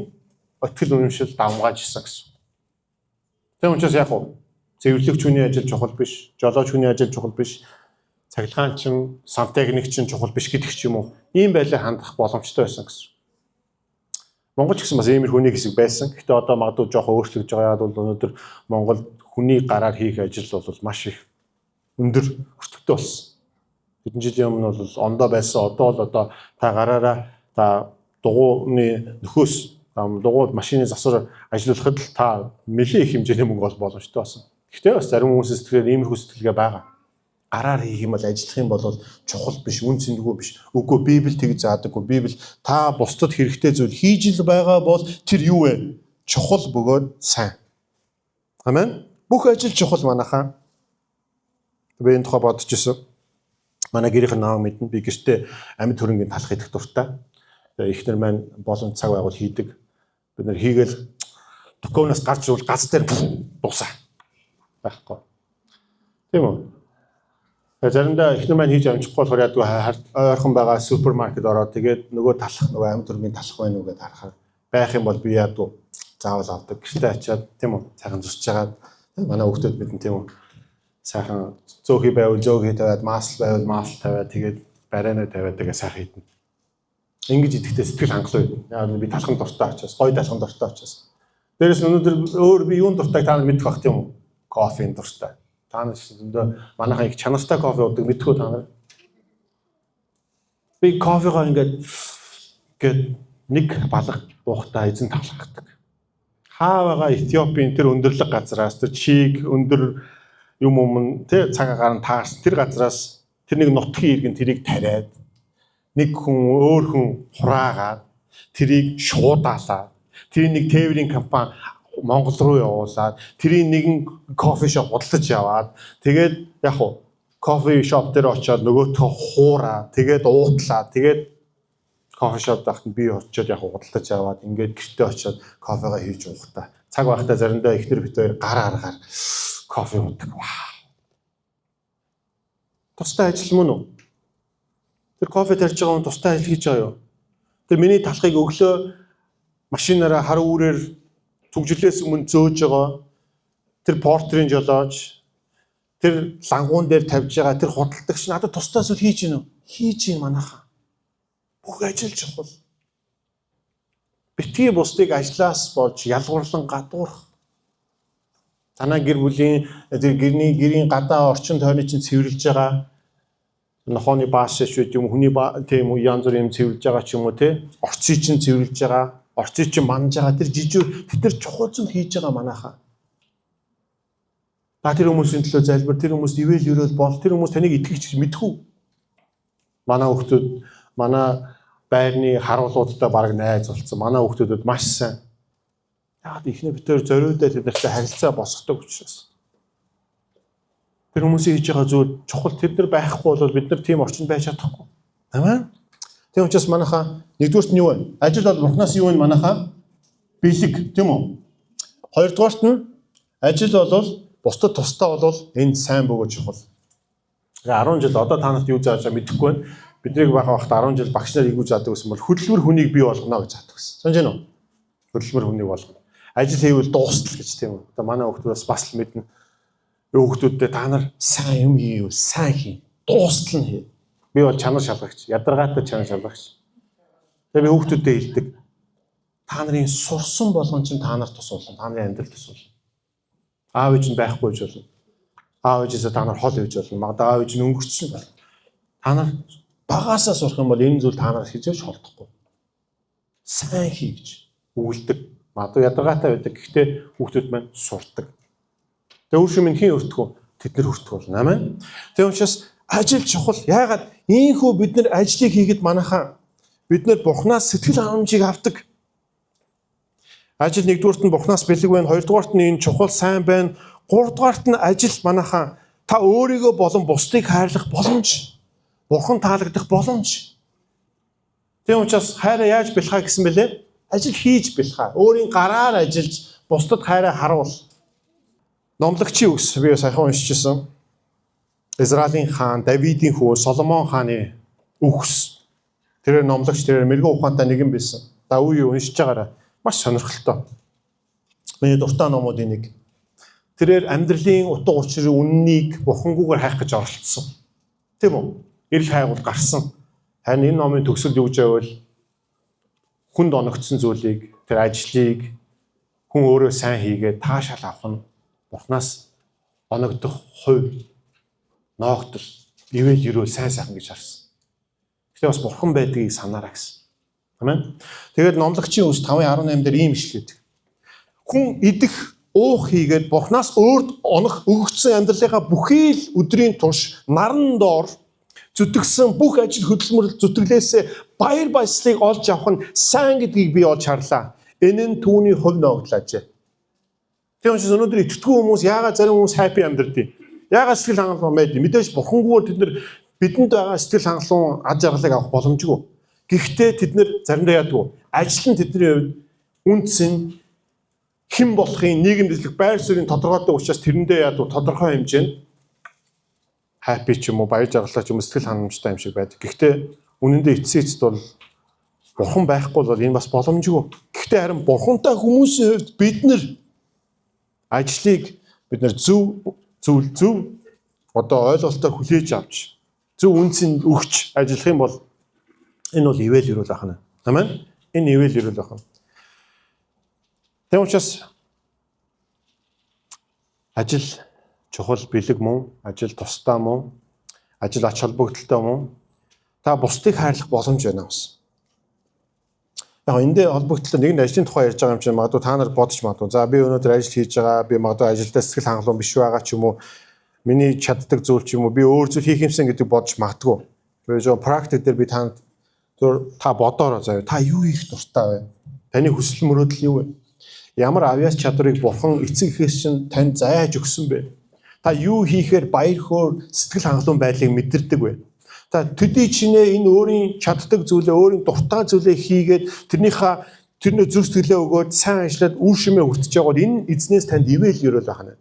итгэл үнэмшил давмгааж исэн гэсэн. Тийм учраас яг уу цэвэрлэгч хүний ажил чухал биш, жолооч хүний ажил чухал биш, цахилгаанчин, сантехникчин чухал биш гэдэг ч юм уу. Ийм байдлаар хандах боломжтой байсан гэсэн. Монгол ч гэсэн бас иймэрхүү нэг хэсэг байсан. Гэхдээ одоо магадгүй жоохон өөрчлөгдөж байгаа. Яг бол өнөөдөр Монгол хүний гараар хийх ажил бол маш их өндөр өртөгтэй болсон. Хэдэн жилийн өмнө бол ондоо байсан. Одоо бол одоо та гараараа та дугуйны нөхөөс дугуйд машины засвар ажиллуулахад л та нэлээд их хэмжээний мөнгө олох боломжтой болсон. Гэхдээ бас зарим хүмүүсийн сэтгэлээр иймэрхүү сэтгэлгээ байгаа. Гараар хийх юм бол ажиллах юм бол чухал биш, үн цэндгүй биш. Үгүй, Библи тэгж заадаггүй. Библи та бусдад хэрэгтэй зүйл хийж л байгаа бол тэр юу вэ? Чухал бөгөөд сайн. Амен. Бүх ажил чухал манайхаа. Би энэ тухай бодож исэн. Манай гэрийнхэн намайг мэднэ. Би гэртээ амьд хөрөнгийн талах идэх дуртай. Тэгээ эхнэр маань боломж цаг байгуул хийдэг. Бид нар хийгээл дукоунаас гарч ирвэл газ дээр дуусаа. Байхгүй. Тийм үү? Тэгээ заримдаа эхнэр маань хийж амжихгүй болохоор яадаг ойрхон байгаа супермаркет ороод тэгээд нөгөө талах нөгөө амьд хөрөнгийн талах байна уу гэдээ харахаар байх юм бол би яадаг заавал авдаг. Гэртээ очиад тийм үү сайхан зүсэж хагаад манай хүүхдүүд мэдэн тийм үү сайхан зөөхий байвал зөөхий тавиад, масло байвал масло тавиад тэгээд барианаа тавиад тэгээ сайхан идэнэ. Ингэж идэхдээ сэтгэл хангалуун идэнэ. Яг би талхан дуртай учраас, гоё талхан дуртай учраас. Дээрээс нь өнөөдөр өөр би юун дуртайг та нар мэдэх бах тийм үү? Кофеин дуртай. Та нар зөндөө манайхан их чанартай кофе уудаг мэдхүү та нар. Би кофегоо ингээд гээд нэг балга уухтаа эзэн талхахдаг. Хаа байгаа Этиопийн тэр өндөрлөг газраас, тэр чиг өндөр юм өмнө тэ цаг агаар нь таарсан тэр газраас тэр нэг нутгийн иргэн тэрийг тариад, нэг хүн өөр хүн хураагаад, тэрийг шуудаалаад, тэрийг нэг тээврийн компани Монгол руу явуулаад, тэрийг нэгэн coffee shop худалдаж яваад, тэгээд яг хуу coffee shop дээр очиод нөгөөтгөө хуураа, тэгээд уутлаа, тэгээд coffee shop дахт би очиод яг худалдаж аваад, ингээд гэртээ очиод кофегаа хийж уухта. Цаг байхдаа заримдаа эхнэр бид хоёр гар аргаар кофе уудаг. Вау. Тустай ажил мөн үү? Тэр кофе тарьж байгаа хүн тустай ажил хийж байгаа юу? Тэр миний талхыг өглөө машинаараа хар үүрээр түгжрлээс өмнө зөөж байгаа тэр porter ын жолооч, тэр лангуун дээр тавьж байгаа тэр худалдагч надад тустай зүйл хийж гинүү? Хийж гин, манайхаа. Бүх ажил чухал. Битгий бусдыг ажлаас болж ялгуурлан гадуурх. Танаа гэр бүлийн тэр гэрний гэрийн гадаа орчин тойрны чинь цэвэрлж байгаа нохооны бааш шүү юм, хүний тийм үү, янз бүр юм цэвэрлж байгаа ч юм уу, те, орцыг чинь цэвэрлж байгаа, орцыг чинь манж байгаа тэр жижиг тэд нар чухал зүйл хийж байгаа, манайхаа. Та тэр хүмүүсийн төлөө залбир, тэр хүмүүст ивэл өрөөл бол, тэр хүмүүс таныг итгэж гэж мэдхүү. Манай хүүхдүүд манай байрны харуулуудтай бараг найз болсон. Манай хүүхдүүдэд маш сайн. Яагаад эхнэр бид тэр зориудаа тэд нартай харилцаа босгодог учраас. Тэр хүмүүсийн хийж байгаа зүйл чухал. Тэд нар байхгүй бол бид нар тийм орчинд байж чадахгүй. Амин. Тийм учраас манайхаа, нэгдүгээрт нь юу вэ? Ажил бол Бурханаас юу вэ, манайхаа? Бэлэг, тийм үү? Хоёрдугаарт нь ажил бол бусдад тустай бол энэ сайн бөгөөд чухал. Тэгээ 10 жил одоо та нарт юу зааж байгаа мэдэхгүй байна. Биднийг бага байхдаа 10 жил багш нар ийгүү заадаг гэсэн бол хөдөлмөр хүнийг бий болгоно гэж заадаг гэсэн. Санаж байна уу? Хөдөлмөр хүнийг болгоно. Ажил хийвэл дуустал гэж, тийм үү? Одоо манай хүүхдүүд бас л мэднэ. Хүүхдүүдтэй та нар сайн юм хийвэл сайн хий. Дуустал нь хий. Би бол чанар шалгагч, ядаргаатай чанар шалгагч. Тэгээ би хүүхдүүдэд хэлдэг. Та нарын сурсан болгон чинь та нар тус болно. Та нарын амьдрал тус болно. Аав ээж нь байхгүй ч болно. Аав ээжээсээ та нар хол явж болно. Магадгүй аав ээж нь өнгөрцөн болно. Та нар багаасаа сурах юм бол энэ зүйл та нараас хэзээ ч холдохгүй. Сайн хий гэж өгүүлдэг. Магадгүй ядаргаатай байдаг. Гэхдээ хүүхдүүд маань сурдаг. Тэгээ үр шим нь хэн өртөх вэ? Тэд нар өртөх болно. Амен. Тэгээ учраас ажил чухал. Яагаад ийхүү бид нар ажлыг хийхэд, манайхаа, бид нар Бурханаас сэтгэл хангамжийг авдаг. Ажил нэгдүгээрт нь Бурханаас бэлэг байна, хоёрдугаарт нь энэ чухал сайн байна, гуравдугаарт нь ажил, манайхаа, та өөрийгөө болон бусдыг хайрлах боломж. Бурхан таалагдах боломж. Тийм учраас хайраа яаж бэлхаа гэсэн бэлээ? Ажил хийж бэлхаа. Өөрийн гараар ажиллаж бусдад хайраа харуул. Номлогчийн үгс би саяхан уншижсэн. Израилийн хаан Давидын хүү Соломон хааны үгс. Тэр номлогч, тэр мэрэгэн ухаантай нэгэн байсан. Да үе уншиж байгаараа, маш сонирхолтой. Миний дуртай номуудын нэг. Тэрээр амьдралын утга учирын үннийг бурхангүйгээр хайх гэж оролцсон. Тийм үү? Эрэл хайгуул гарсан. Харин энэ номын төгсөлд юу гэж байвал хүнд оногдсон зүйлийг, тэр ажлыг хүн өөрөө сайн хийгээд таашаал авах нь Бурханаас оногдох хувь ноогдол, ивэл өрөөл, сайн сайхан гэж харсан. Гэхдээ бас бурхан байдгийг санаараа гэсэн. Амен. Тэгээд Номлогчийн үгс 5:18 дээр ийм ишлээд. Хүн идэх, уух хийгээд Бурханаас өөрт онох өгөгдсөн амьдралынхаа бүхий л өдрийн турш наран доор зүтгэсэн бүх ажил хөдөлмөр зүтгэлээсээ баяр баясгалыг олж авах нь сайн гэдгийг би олж харлаа. Энэ нь түүний хувь ноогдол ажээ. Тийм учраас өнөөдөр итгэдэггүй хүмүүс яагаад зарим хүмүүс happy амьдрдгийг? Яагаад сэтгэл хангалуун байдгийг? Мэдээж бурхангүйгээр тэд нар бидэнд байгаа сэтгэл хангалуун ад жаргалыг авах боломжгүй. Гэхдээ тэд нар заримдаа яадаг. Ажил нь тэдний хувьд үнцэн хэн болохын, нийгэм дэвшлэх, байр суурийн тодорхойтой учраас тэрэндээ яадаг, тодорхой хэмжээнд happy ч юм уу, баяр жаргалтай ч юм уу, сэтгэл хангамжтай юм шиг байдаг. Гэхдээ үнэндээ эцсийн эцэст бол бурхан байхгүй бол энэ бас боломжгүй. Гэхдээ харин бурхантай хүмүүсийн хувьд бид нар ажлыг бид нар зөв зөв зөв одоо ойлголтоор хүлээж авч, зөв үнцэн өгч ажиллах юм бол энэ бол ивэл өрөөл ахна. Амен. Энэ ивэл өрөөл ахна. Тийм учраас ажил чухал бэлэг мөн, ажил тусдаа мөн, ажил ач холбогдолтой мөн. Та бусдыг хайрлах боломж байна бас. Яг эндээ холбогдлоо нэг нь ажлын тухай ярьж байгаа юм чинь магадгүй та нар бодож магадгүй. За би өнөөдөр ажил хийж байгаа. Би магадгүй ажилдаа сэтгэл хангалуун биш байгаа ч юм уу. Миний чаддаг зүйл ч юм уу би өөр зүйл хийх юмсан гэдэг бодож магадгүй. Би жоо практик дээр би танд зөв та бодоорой заяа. Та юу хийх дуртай вэ? Таны хүсэл мөрөөдөл юу вэ? Ямар авьяас чадварыг бурхан эцэг эхээс чинь танд заяаж өгсөн бэ? Та юу хийхээр баяр хөөр сэтгэл хангалуун байдлыг мэдэрдэг вэ? Та төдий чинээ энэ өөрийн чаддаг зүйлээ, өөрийн дуртай зүйлээ хийгээд тэрнийхээ тэрнээ зүрх сэтгэлээ өгөөд сайн ажиллаад үр шимээ хүртэж байгаа бол энэ эзнээс танд ивэл ерөөл байх нь.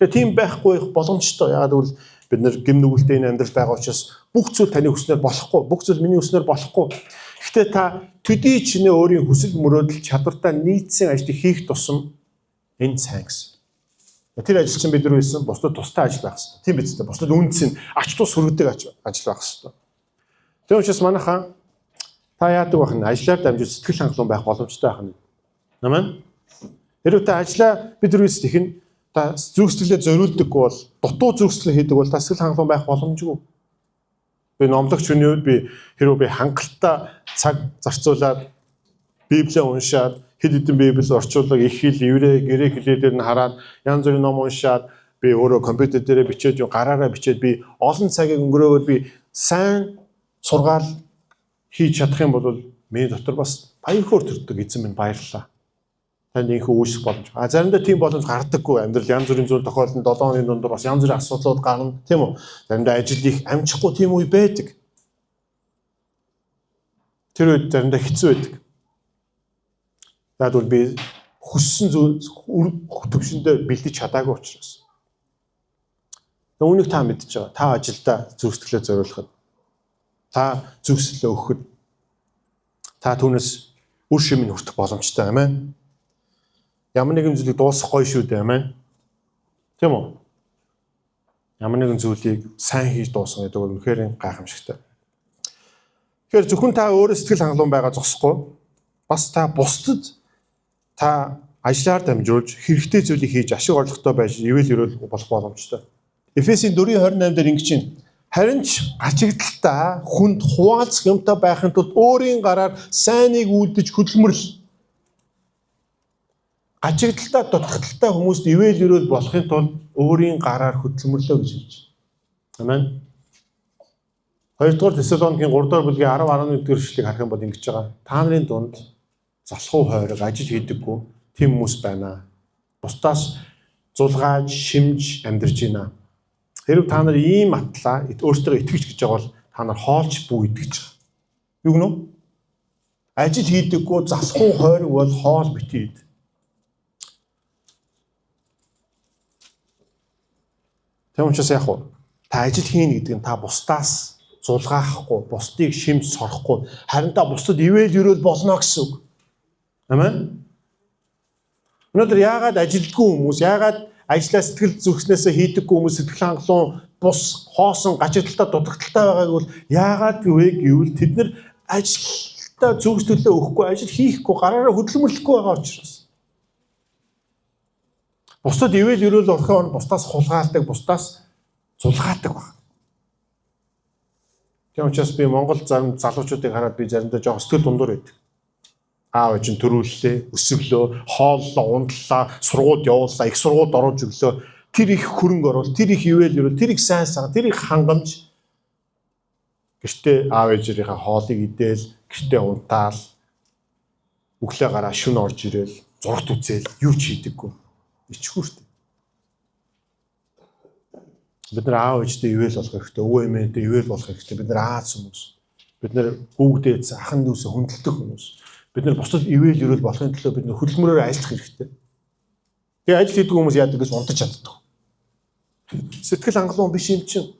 Тэгэхээр тийм байхгүй боломжтой. Яагаад гэвэл бид нар гэм нүгэлтэй энэ амьдрал байгаа учраас бүх зүйл таны хүснээр болохгүй, бүх зүйл миний хүснээр болохгүй. Гэхдээ та төдий чинээ өөрийн хүсэл мөрөөдөл чадвартай нийцсэн ажлыг хийх тусам энэ сайн гэсэн. Тэр ажил чинь бид нар үйсэн бусдад тустай ажил байх хэрэгтэй. Тийм биз дээ. Бусдад үнцэн ач тус хүргэдэг ажил байх хэрэгтэй. Тийм учраас манайхаа та яадаг байх нь ажлаар дамжиж сэтгэл хангалуун байх боломжтой байх нь. Амен. Хэрвээ та ажлаа бид нар үйсэн их нь та зүрх сэтгэлээ зориулдаггүй бол дутуу зүрх сэтгэл хийдэг бол та сэтгэл хангалуун байх боломжгүй. Би номлогч хүний үед би хэрвээ би хангалттай цаг зарцуулаад Библийг уншаад хэд хэдэн библи орчуулга, их хэл, еврей, грек хэлээр нь хараад янз бүрийн ном уншаад би өөрөө компьютер дээрээ бичээд юу гараараа бичээд би олон цагийг өнгөрөөгөөд би сайн сургаал хийж чадах юм бол миний дотор бас баяр хөөр төрдөг. Эзэн минь баярлалаа. Танд инхүү үүсэх боломж. А заримдаа тийм боломж гардаггүй. Амьдрал янз бүрийн зүйл тохиолдсон 7 хоногийн дунд бас янз бүрийн асуудлууд гарна, тийм үү? Заримдаа ажил их амжихгүй тийм үе байдаг. Тэр үед заримдаа хэцүү байдаг. Яг бол би хүссэн зүйл төвшөндөө бэлдэж чадаагүй учраас. Үүнийг та мэдж байгаа. Та ажилдаа зүрх сэтгэлээ зориулахад, та зүрх сэтгэлээ өгөхөд та түүнээс үр шимийг хүртэх боломжтой. Амен. Ямар нэгэн зүйлийг дуусгах гоё шүү дээ. Амен. Тийм үү? Ямар нэгэн зүйлийг сайн хийж дуусгах гэдэг бол үнэхээр гайхамшигтай. Тэгэхээр зөвхөн та өөрөө сэтгэл хангалуун байгаа зогсохгүй. Бас та бусдад та ажлаар дамжуулж хэрэгтэй зүйлийг хийж ашиг орлоготой байж ивэл өрөөл болох боломжтой. Эфесийн 4:28 дээр ингэж байна. Харин ч гачигдaltaа хүнд хуваалцах юмтай байхын тулд өөрийн гараар сайныг үйлдэж хөдөлмөрлө. Гачигдaltaа дутагдaltaа хүмүүст ивэл өрөөл болохын тулд өөрийн гараар хөдөлмөрлөө гэж хэлж байна. Амен. 2-р Тесалоникийн 3-р бүлгийн 10 11 дэх эшлэлийг харах юм бол ингэж байгаа. Та нарын дунд залхуу хойрог ажил хийдэггүй тийм хүмүүс байна. Бусдаас зулгааж, шимж амьдарч байна. Хэрв та нар ийм атлаа өөртөө итгэж гэж байгаа бол та нар хоолч бүү идэж байгаа. Юу гэнэ? Ажил хийдэггүй залхуу хойрог бол хоол битгий ид. Тийм учраас яг уу та ажил хийнэ гэдэг нь та бусдаас зулгаахгүй, бусдыг шимж сорохгүй, харин та бусдад ивэл өрөөл болно гэсэн үг. Амен. Өнөөдөр яагаад ажилдгүй хүмүүс, яагаад ажлаа сэтгэл зүрхнээсээ хийдэггүй хүмүүс сэтгэл хангалуун бус, хоосон, гачигдaltaй, дутагдaltaй байгааг бол яагаад вэ гэвэл тэд нар ажилдаа зүрх сэтгэлээ өгөхгүй, ажил хийхгүй, гараараа хөдөлмөрлөхгүй байгаа учраас. Бусдад ивэл өрөөл болохын оронд бусдаас хулгайлдаг, бусдаас зулгаадаг байна. Тийм учраас би Монгол зарим залуучуудыг хараад би заримдаа жоох сэтгэл дундуур байдаг. Аав ээж нь төрүүллээ, өсөглөө, хооллоо, унтлаа, сургуульд явууллаа, их сургуульд оруулж өглөө. Тэр их хөрөнгө оруул, тэр их ивэл өрөөл, тэр их сайн сага, тэр их хангамж. Гэртээ аав ээжийнхээ хоолыг идээл, гэртээ унтаал, өглөө гараа шүн орж ирээл, зурагт үзээл, юу ч хийдэггүй. Ичхүүртэй. Бид нар аав ээжтэй ивэл болох хэрэгтэй, өвөө эмээтэй ивэл болох хэрэгтэй. Бид нар Аз хүмүүс. Бид нар хүүгдээ ахан дүүсээ хүндэлдэг хүмүүс. Бид нар бусдад ивэл өрөөл болохын төлөө бид нар хөдөлмөрөөр ажиллах хэрэгтэй. Тэгээ ажил хийдэг хүмүүс яадаг гэж унтаж чаддаг. Сэтгэл хангалуун биш юм чинь.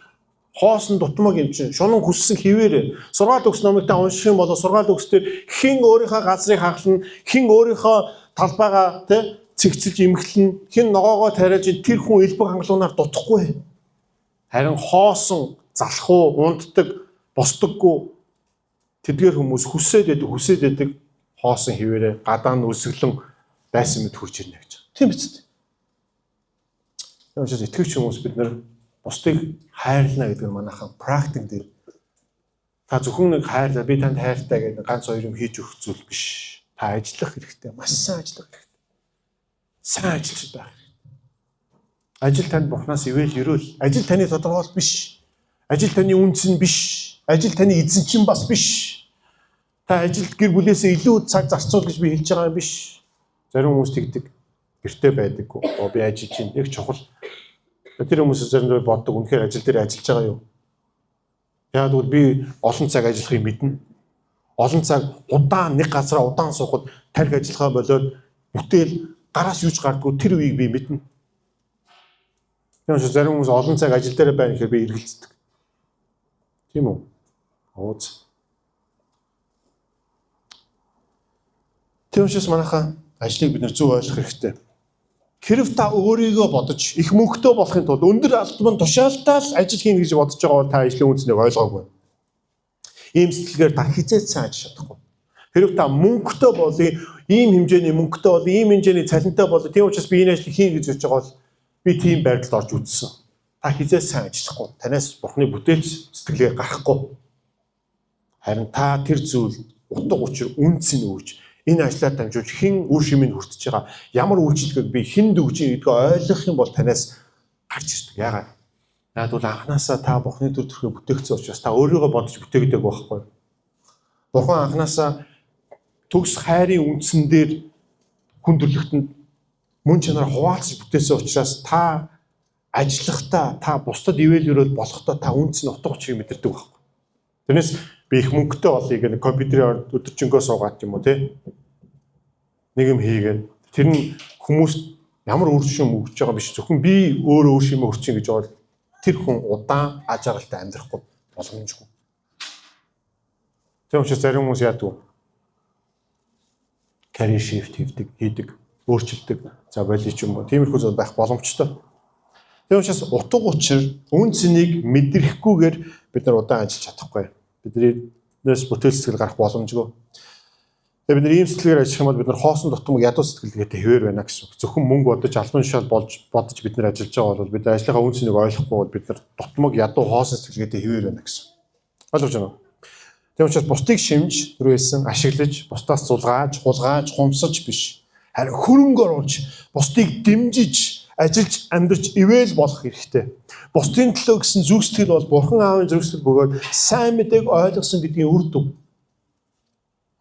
Хоосон дутмаг юм чинь. Шунан хүссэн хിവэрэ. Сургаал өгс номыг та унших юм бол сургаал өгс дээр хэн өөрийнхөө газрыг хаглана, хэн өөрийнхөө талбайгаа тэ цэгцэлж эмхлэн, хэн ногоогоо тариалж тэр хүн элбэг хангалуунаар дутахгүй. Харин хоосон, залхуу, унтдаг, босдоггүй тэдгээр хүмүүс хүсээд байдаг хоосон хിവэрэ гадаа нь өсөглөн байсан мэт хурж ирнэ гэж. Тийм биз дээ. Тийм учраас итгэвч хүмүүс бид нар бусдыг хайрлана гэдэг нь манайхан практик дээр Та зөвхөн нэг хайрлаа, би танд хайртай гэдэг ганц хоёр юм хийж өгөх зүйл биш. Та ажиллах хэрэгтэй. Маш сайн ажиллах хэрэгтэй. Сайн ажиллаж байх хэрэгтэй. Ажил танд Бурханаас ивэл өрөөл. Ажил таны тодорхойлолт биш. Ажил таны үндэс нь биш. Ажил таны эзэн чинь бас биш. Та ажилд гэр бүлээсээ илүү цаг зарцуул гэж би хэлж байгаа юм биш. Зарим хүмүүс тэгдэг. Гэрте байдаггүй. Оо, би ажиллаж чинь яг чухал. Тэр хүмүүс заримдаа боддог, үнэхээр ажил дээр ажиллаж байгаа юу? Яг бол би олон цаг ажиллахыг мэднэ. Олон цаг удаан нэг газараа удаан суухад тархи ажиллагаа болоод бүтээл гараас юуч гардггүй, тэр үеийг би мэднэ. Тийм учраас зарим хүмүүс олон цаг ажил дээр байна гэхээр би эргэлздэг. Тийм үү? Ууз. Тийм учраас манайхаа ажлыг бид нэр зөв ойлгох хэрэгтэй. Хэрв та өөрийгөө бодож их мөнгөтэй болохын тулд өндөр албан тушаалтай л ажил хийнэ гэж бодож байгаа бол та ажлын үндснийг ойлгоогүй. Ийм сэтгэлгээр та хэзээ ч сайн ажиллаж чадахгүй. Хэрв та мөнгөтэй болъё, ийм хэмжээний мөнгөтэй болъё, ийм хэмжээний цалинтай болъё, тийм учраас би энэ ажлыг хийнэ гэж бодож байгаа бол би тийм байдалд орж үзсэн. Та хэзээ сайн ажиллахгүй. Танаас Бурхны бүтээлч сэтгэлгээ гарахгүй. Харин та тэр зүйл утга учир үнцэн өгч энэ ажлаар дамжуулж хэн үр шимийг хүртэж байгаа, ямар үйлчлэгийг би хүнд өгч байгаа гэдгийг ойлгох юм бол танаас гарч ирдэг. Яагаад? Яг бол анханасаа та Бурхны төр төрхөөр бүтээгдсэн учраас та өөрийгөө бодож бүтээгдэг байхгүй. Бурхан анханасаа төгс хайрын үндсэн дээр хүн төрлөختөнд мөн чанар хуваалцаж бүтээсэн учраас та ажиллахдаа, та бусдад ивэл өрөөл болохдоо та үнц нь утга учирыг мэдэрдэг байхгүй. Тэрнээс би их мөнгөтэй болъё гэх компьютерийн өдөржингөө суугаад юм уу те нэг юм хийгээд тэр нь хүмүүст ямар үр шим өгч байгаа биш, зөвхөн би өөрөө үр шимээ өрчин гэж бол тэр хүн удаан аж аргалтай амьдрахгүй боломжгүй. Тийм учраас зарим хүмүүс яадаг вэ? Career shift хийдэг, өөрчилдөг. За болий ч юм уу. Тиймэрхүү зүйл байх боломжтой. Тийм учраас утга учир үн цэнийг мэдрэхгүйгээр бид нар удаан ажиллаж чадахгүй. Биднээс бүтээл сэтгэл гарах боломжгүй. Тэгээ бид нар ийм сэтгэлгээр ажиллах юм бол бид нар хоосон дутмаг ядуу сэтгэлгээтэй хэвээр байна гэсэн үг. Зөвхөн мөнгө бодож, албан тушаал болж бодож бид нар ажиллаж байгаа бол бид ажлынхаа үн цэнийг ойлгохгүй бол бид нар дутмаг, ядуу, хоосон сэтгэлгээтэй хэвээр байна гэсэн. Ойлгож байна уу? Тийм учраас бусдыг шимж, түрээсэн, ашиглаж, бусдаас зулгааж, хулгааж, хумсаж биш. Харин хөрөнгө оруулж, бусдыг дэмжиж, ажиллаж, амьдарч ивэл болох хэрэгтэй. Бусдын төлөө гэсэн зүрх сэтгэл бол Бурхан Аавын зүрх сэтгэл бөгөөд сайн мэдээг ойлгосон гэдгийн үр дүн.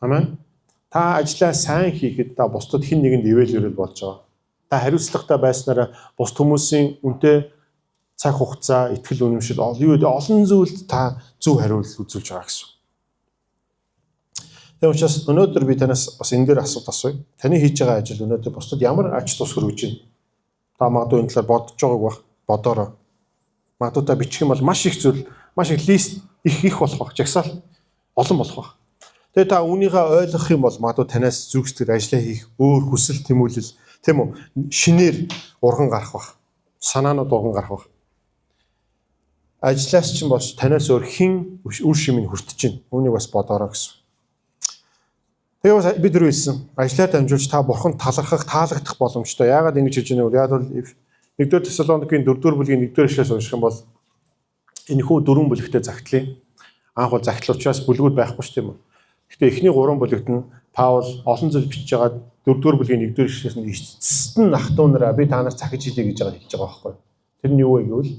Амен. Та ажлаа сайн хийхэд та бусдад хэн нэгэнд ивэл өрөөл болж байгаа. Та хариуцлагатай байснараа бусд хүмүүсийн үнэтэй цаг хугацаа, итгэл үнэмшил, юу гэдэг олон зүйлд та зөв хариулт үзүүлж байгаа гэсэн. Тийм учраас өнөөдөр би танаас бас энэ дээр асуулт асууя. Таны хийж байгаа ажил өнөөдөр бусдад ямар ач тус хүргэж байна? Та магадгүй энэ талаар бодож байгааг бах, бодоорой. Магадгүй та бичих юм бол маш их зүйл, маш их list их их болох бах, жагсаал олон болох бах. Тэгээ та үүнийгээ ойлгох юм бол магадгүй танаас зүрх сэтгэл ажиллаа хийх өөр хүсэл тэмүүлэл, тийм үү, шинээр урган гарах бах. Санаанууд урган гарах бах. Ажлаас чинь болж танаас өөр хэн үр шимийг хүртэж байна? Үүнийг бас бодоорой гэсэн. Тэгээ бас би түрүү хэлсэн. Ажлаар дамжуулж та Бурханд талархах, таалагдах боломжтой. Яагаад ингэж хэлж байна вэ? Яг бол 1-р Тесалоникийн 4-р бүлгийн 1-р ишлээс унших юм бол энэхүү дөрвөн бүлэгтэй загтлаа. Анх бол загтал учраас бүлгүүд байхгүй ч тийм үү. Гэхдээ эхний 3 бүлэгт нь Паул олон зүйл бичиж байгаа, 4-р бүлгийн 1-р ишлээс нь эцэст нь ах дүү нараа би та нарт захиж хэлье гэж байгаа хэлж байгаа байхгүй. Тэр нь юу вэ гэвэл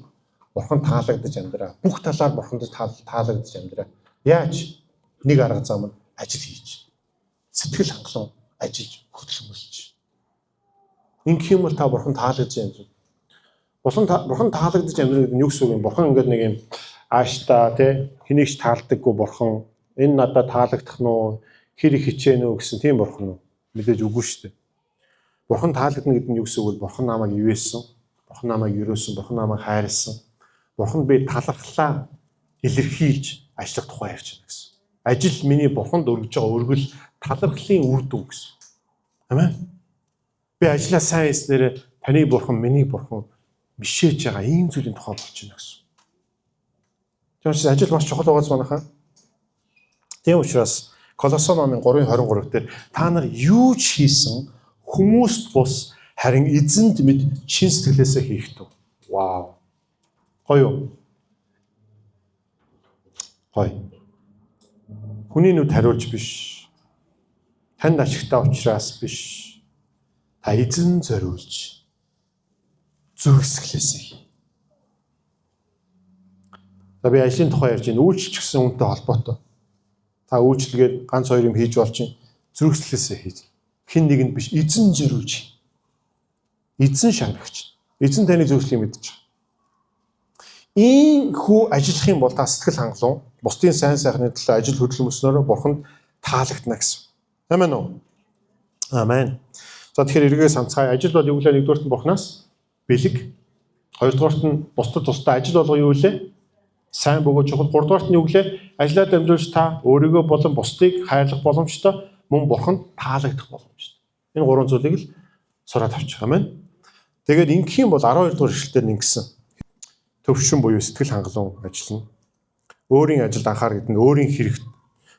Бурхан таалагдаж амьдраа. Бүх талаар Бурханд таалагдаж амьдраа. Яаж? Нэг арга зам нь ажил хийж, сэтгэл хангалуун ажиллаж хөдөлмөрлөж. Ингэх юм бол та Бурхан таалагдж амьдрах. Бурхан таалагдж амьдрах гэдэг нь юу гэсэн үг юм? Бурхан ингээд нэг юм ааштай тий хэнийг ч таалдаггүй бурхан, энэ надад таалагдах нь уу, хэр их хичээнэ үү гэсэн тийм бурхан уу? Мэдээж үгүй шүү дээ. Бурхан таалагдана гэдэг нь юу гэсэн үг вэ? Бурхан намайг ивээсэн, Бурхан намайг өрөөсөн, Бурхан намайг хайрлсан. Бурхан би талархлаа илэрхийлж ажиллах тухай ярьж байна гэсэн. Ажил миний Бурханд өргөж байгаа өргөл, талархлын үр дүн гэсэн. Амен. Би ажлаа сайн хийснээр таны бурхан, миний бурхан мишээж байгаа ийм зүйлийн тухай болж байна гэсэн. Тийм учраас ажил маш чухал байгаа манайхаа. Тийм учраас Колосон номын 3:23 дээр та нар юу ч хийсэн хүмүүст бус, харин эзэнд мэд чин сэтгэлээсээ хийх төв. Вау. Гоё юу? Гоё. Хүний нүд хариулж биш. Танд ашигтай учраас биш. Та эзэн зориулж зүрх сэтгэлээсээ хий. За би ажлын тухай ярьж байна. Үйлчлэх гэсэн үнтэй холбоотой. Та үйлчлэгээд ганц хоёр юм хийж болж чинь зүрх сэтгэлээсээ хийж. Хэн нэгэнд биш, эзэн зориулж. Эзэн шагнагч. Эзэн таны зүрх сэтгэлийг мэдж байгаа. Ийм хүү ажиллах юм бол та сэтгэл хангалуун, бусдын сайн сайхны төлөө ажил хөдөлмөрснөөрөө бурханд таалагдана гэсэн. Тийм ээ үү? Амен. За тэгэхээр эргээ санацгаая. Ажил бол юу гэлээ? Нэгдүгээрт нь бурхнаас бэлэг. Хоёрдугаарт нь бусдад тусдаа ажил болго юу гэлээ? Сайн бөгөөд чухал. Гуравдугаарт нь юу гэлээ? Ажлаа дамжуулж та өөрийгөө болон бусдыг хайрлах боломжтой, мөн бурханд таалагдах боломжтой. Энэ гурван зүйлийг л сураад авчих. Амен. Тэгээд ингэх юм бол 12 дугаар ишлэлээр ингэсэн. Төвшин буюу сэтгэл хангалуун ажиллана. Өөрийн ажилд анхаар гэдэг нь өөрийн хэрэгт,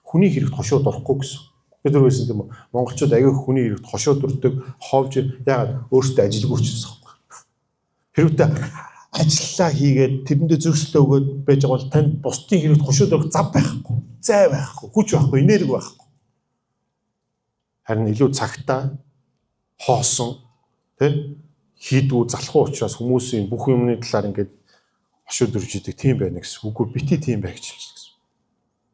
хүний хэрэгт хошуу дурахгүй гэсэн. Тэр түр байсан тийм үү? Монголчууд аягүй хүний хэрэгт хошуу дүрдэг, ховж яагаад өөртөө ажилгүй учраас байхгүй. Хэрвээ ажиллаа хийгээд тэрэндээ зөрчлөө өгөөд байж байгаа бол танд бусдын хэрэгт хошуу дүрх зав байхгүй, зай байхгүй, хүч байхгүй, энерги байхгүй. Харин илүү цагтаа хоосон тий хийдгүү залхуу учраас хүмүүсийн бүх юмны талаар ингээд хошуу дүрж идэг тийм байна гэсэн. Үгүй бити тийм бай гэж хэлж гэсэн.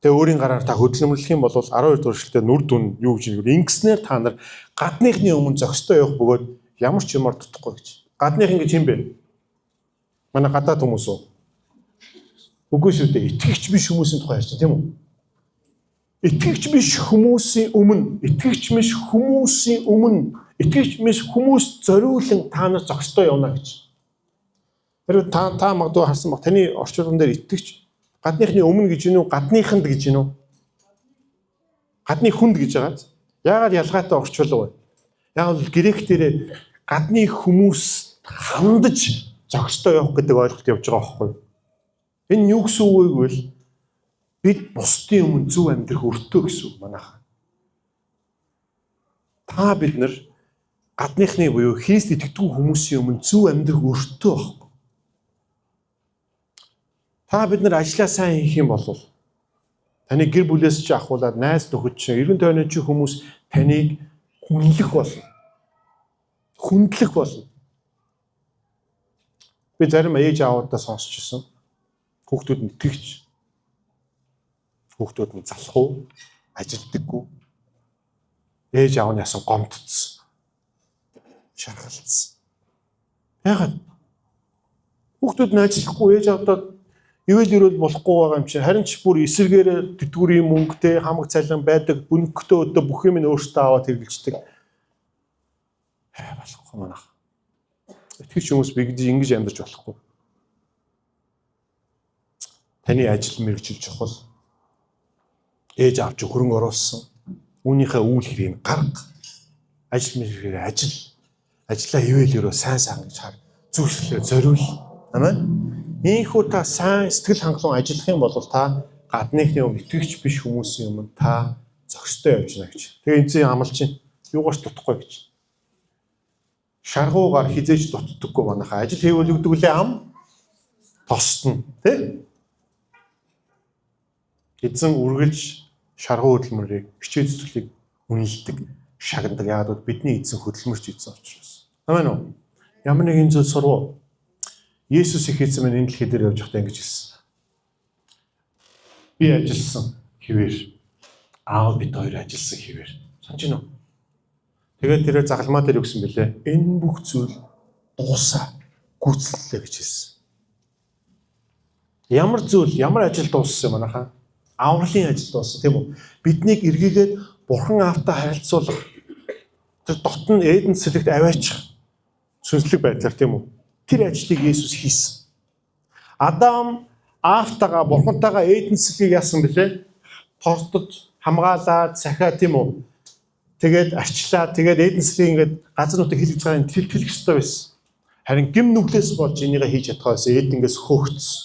Тэгээ өөрийн гараар та хөдөлмөрлөх юм бол 12 дугаар эшлэлээр нүр дүн юу гэж нэвэл ингэснээр та нар гадныхны өмнө зохистой явах бөгөөд ямар ч юмар дутахгүй гэж. Гадныхан гэж юм бэ? Манай гадаад хүмүүс үү? Үгүй шүү дээ. Итгэгч биш хүмүүсийн тухай ярьж байна тийм үү? Итгэгч биш хүмүүсийн өмнө, итгэгч биш хүмүүсийн өмнө, итгэгч биш хүмүүс зориулан та нар зохистой явна гэж. Тэр та магадгүй харсан баг таны орчуулган дээр итгэгч гадныхны өмнө гэж гинүү, гадныханд гэж гинүү? Гадны хүнд гэж байгаа. Яагаад ялгаатай орчуулга вэ? Яг бол грек дээрээ гадны хүмүүс хандаж зохистой явах гэдэг ойлголт явж байгаа байхгүй юу? Энэ юу гэсэн үг вэ гэвэл бид бусдын өмнө зөв амьдрах өртөө гэсэн үг манайха. Та бид нар гадныхны буюу Христ итгэдэг хүмүүсийн өмнө зөв амьдрах өртөө байхгүй. Та бид нар ажлаа сайн хийх юм бол таны гэр бүлээс чи ахуулаад найз нөхөд чинь эргэн тойрны чи хүмүүс таныг хүнлэх болно. Хүндлэх болно. Би зарим ээж аавуудаа сонсч ирсэн. Хүүхдүүд нь итгэгч. Хүүхдүүд нь залхуу, ажилдаггүй. Ээж аав нь ясан гомдсон. Шаргалцсан. Яагаад? Хүүхдүүд нь ажиллахгүй ээж аавдаа ивэл өрөөл болохгүй байгаа юм чинь. Харин ч бүр эсэргээрээ тэтгэврийн мөнгөтэй хамаг цалин байдаг, бөнхтэй өдөө бүх юм нь өөртөө аваад хэрэгжилдэг. Болохгүй манах. Итгэгч хүмүүс би ингэж амьдарч болохгүй. Таны ажил мэргэжил чухал. Ээж аав чи хөрөнгө оруулсан. Үүнийхээ үйл хэргийг гарга. Ажил мэргэжлээр ажил. Ажлаа ивэл өрөө сайн сайн гэж хар. Зүрхлээ зориул. Амен. Ийхүү та сайн сэтгэл хангалуун ажиллах юм бол та гадныхны өмнө итгэгч биш хүмүүсийн өмнө та зохистой явж байна гэж. Тэгээ эцсийн амлаж чинь юугаарч дутахгүй гэж. Шаргуугаар хизээж дутдаггүй манайхаа. Ажил хийвэл өгдөг лээ ам тостно тий. Эзэн үргэлж шаргуу хөдөлмөрийг хичээл зүтгэлийг үнэлдэг, шагнадаг. Яагаад гэвэл бидний эзэн хөдөлмөрч эзэн учраас. Амен үү? Ямар нэгэн зүйл сурвуу. Есүс их эзэн минь энэ дэлхий дээр явж байхдаа ингэж хэлсэн. Би ажилласан хэвээр аав бид хоёр ажилласан хэвээр. Санаж байна уу? Тэгээд тэрээр загалмаа дээр өгсөн бэлээ. Энэ бүх зүйл дуусаа гүйцэллээ гэж хэлсэн. Ямар зүйл, ямар ажил дууссан юм манайхаа? Авралын ажил дууссан тийм үү? Биднийг эргээгээд Бурхан аавтай харилцуулах тэр дотн Эден цэлэгт аваачих сүнслэг байдлаар тийм үү? Тэр ажлыг Есүс хийсэн. Адам аавтайгаа Бурхантайгаа Эден цэлгийг яасан бэлээ? Тортод хамгаалаад сахиа тийм үү? Тэгээд арчлаа. Тэгээд Эден цэлгийг ингээд газар нутаг хэлж байгаа юм тэлэх ёстой байсан. Харин гим нүглээс болж энийгээ хийж чадгаа байсан. Эденгээс хөөгдсөн.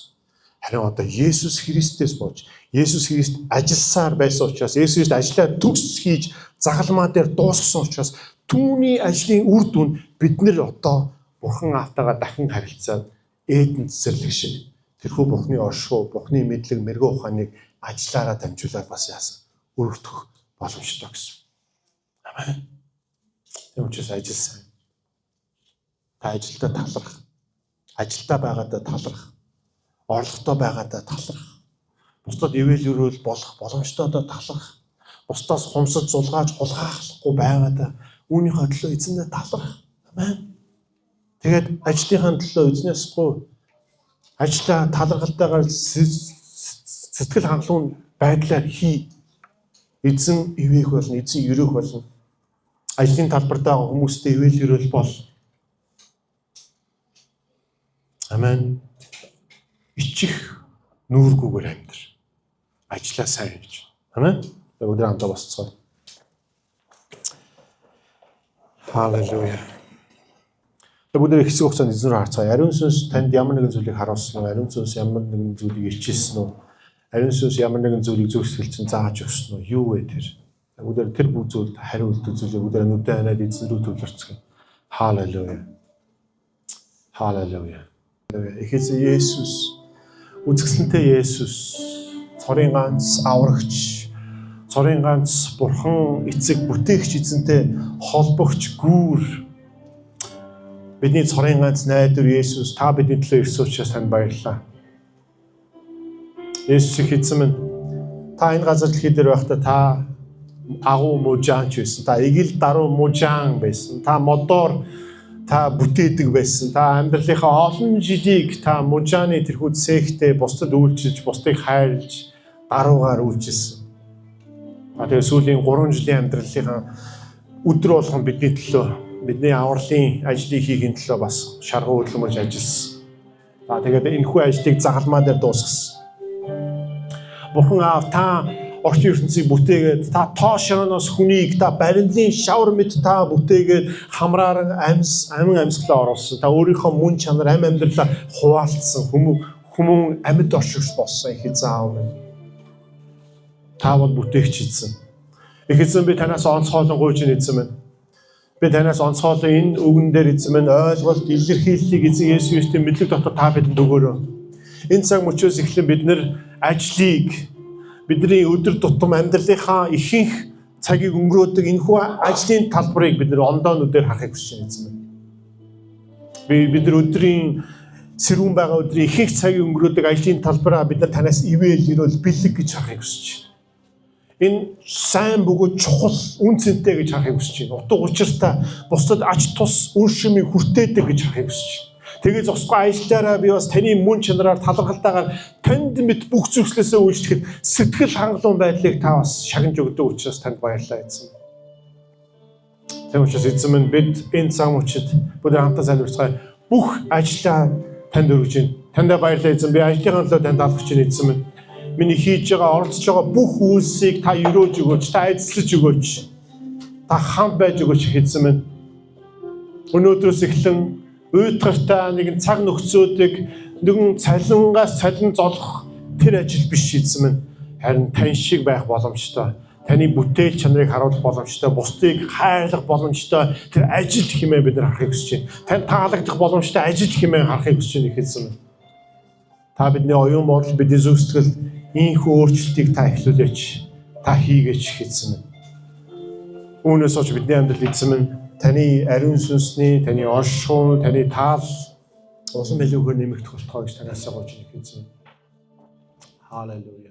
Харин одоо Есүс Христээс болж Есүс Христ ажилласаар байсан учраас Есүс Христ ажлаа төгс хийж загалмаа дээр дуусгасан учраас түүний ажлын үр дүн бид нэр одоо Бурхан аавтайгаа дахин харилцаад Эден цэцэрлэг шиг тэрхүү Бурханы оршихуй, Бурханы мэдлэг, мэрэгэн ухааныг ажиллаараа дамжуулаад бас яасан өргөдөх боломжтой гэсэн. Амен. Тийм учраас ажил сайн. Та ажилдаа таларх. Ажилдаа байгаадаа таларх. Орлоготой байгаадаа таларх. Бусдад ивэл өрөөл болох боломжтойдоо таларх. Бусдаас хумсаж, зулгааж, хулгайхлахгүй байгаадаа үүнийхээ төлөө эзэндээ таларх. Амен. Тэгээд ажлынхаа төлөө эзнээс гуй. Ажлаа талархалтайгаар сэтгэл хангалуун байдлаар хий. Эзэн ивээх болно, эзэн өрөөх болно. Ажлын талбар дээр хүмүүстэй ивэл өрөөл бол. Амен. Ичих нүүргүүгээр амьдар. Ажлаа сайн хийж. Амен. Өдөр хамтаа босцгоо. Халелуя. Бүгд хэсэг хугацаанд эзэн рүү харцгаая. Ариун сүнс танд ямар нэгэн зүйлийг харуулсан уу? Ариун сүнс ямар нэгэн зүйлийг илчилсэн үү? Ариун сүнс ямар нэгэн зүйлийг зүрх сэтгэл чинь зааж өгсөн үү? Юу вэ тэр? Бүгд тэр бүх зүйлд хариулт зүйлийг бүгд нүдэн ханиад эзэн рүү төвлөрцгөө. Халелуя. Халелуя. Их эзэн Есүс, үзэсгэлэнтэй Есүс, цорын ганц аврагч, цорын ганц бурхан эцэг бүтээгч эзэнтэй холбогч гүүр, бидний цорын ганц найдвар Есүс, та бидний төлөө ирсэн учраас танд баярлалаа. Есүс их эзэн минь, та энэ газар дэлхий дээр байхдаа та агуу мужаанч байсан. Та эгэл даруй мужаан байсан. Та модоор та бүтээдэг байсан. Та амьдралынхаа олон жилийг та мужааны тэрхүү цехтэй бусдад үйлчилж, бусдыг хайрлж, даруугаар үйлчилсэн. Тэгээ сүүлийн 3 жилийн амьдралынхаа өдөр болгон бидний төлөө, бидний авралын ажлыг хийхин төлөө бас шаргуу хөдөлмөрж ажилласан. Тэгээд энэхүү ажлыг загалмаа дээр дуусгасан. Бурхан аав, та орчин ертөнцийг бүтээгээд, та тоошооноос хүнийг, та баримлын шавар мэт та бүтээгээд хамраар амин амьсгалаа оруулсан. Та өөрийнхөө мөн чанар амь амьдралаа хуваалцсан, хүмүүн амьд оршигч болсон их эзэн аав минь. Та бол бүтээгч эзэн. Их эзэн, би танаас онцгойлон гуйж байна эзэн минь. Би танаас онцгойлон энэ үгэн дээр эзэн минь ойлголт, илэрхийллийг эзэн Есүс Христийн мэдлэг дотор та бидэнд өгөөрэй. Энэ цаг мөчөөс эхлэн бид нэр ажлыг, бидний өдөр тутам амьдралынхаа ихэнх цагийг өнгөрөөдөг энэхүү ажлын талбарыг бид нэр ондоо нүдээр харахыг хүсэж байна эзэн минь. Бид нар өдрийн сэрүүн байгаа өдрийн ихэнх цагийг өнгөрөөдөг ажлын талбараа бид нар танаас ивэл өрөөл бэлэг гэж харахыг хүсэж байна. Энэ сайн бөгөөд чухал үн цэнтэй гэж харахыг хүсэж байна. Утга учиртай, бусдад ач тус үр шимийг хүртээдэг гэж харахыг хүсэж байна. Тэгээ зогсохгүй ажиллаараа би бас таны мөн чанараар талархалтайгаар танд мэт бүх зүйлсээ үйлчлэхэд сэтгэл хангалуун байдлыг та бас шагнаж өгдөг учраас танд баярлалаа эзэн. Тийм учраас эзэн минь, бид энэ цаг мөчид бүгд хамтаа залбирцгаая. Бүх ажлаа танд өргөж байна. Таньда баярлалаа эзэн. Би ажлынхаа төлөө танд алдарч байна эзэн минь. Миний хийж байгаа, оролцож байгаа бүх үйлсийг та өрөөж өгөөч, та эзлэж өгөөч. Та хамт байж өгөөч эзэн минь. Өнөөдрөөс эхлэн уйтгартай нэгэн цаг нөхцөөдөг нэгэн цалингаас цалин золох тэр ажил биш эзэн минь. Харин тань шиг байх боломжтой. Таны бүтээл чанарыг харуулах боломжтой, бусдыг хайрлах боломжтой тэр ажил хэмээн бид нар харахыг хүсэж байна. Танд таалагдах боломжтой ажил хэмээн харахыг хүсэж байна эзэн минь. Та бидний оюун бодол, бидний зүрх сэтгэл ийхүү өөрчлөлтийг та эхлүүлээч. Та хийгээч эзэн минь. Үүнээс хойш бидний амьдрал эзэн минь таны ариун сүнсний, таны оршихуй, таны таал улам илүүгээр нэмэгдэх болтугай гэж танаасаа гуйж байна эзэн. Халелуя.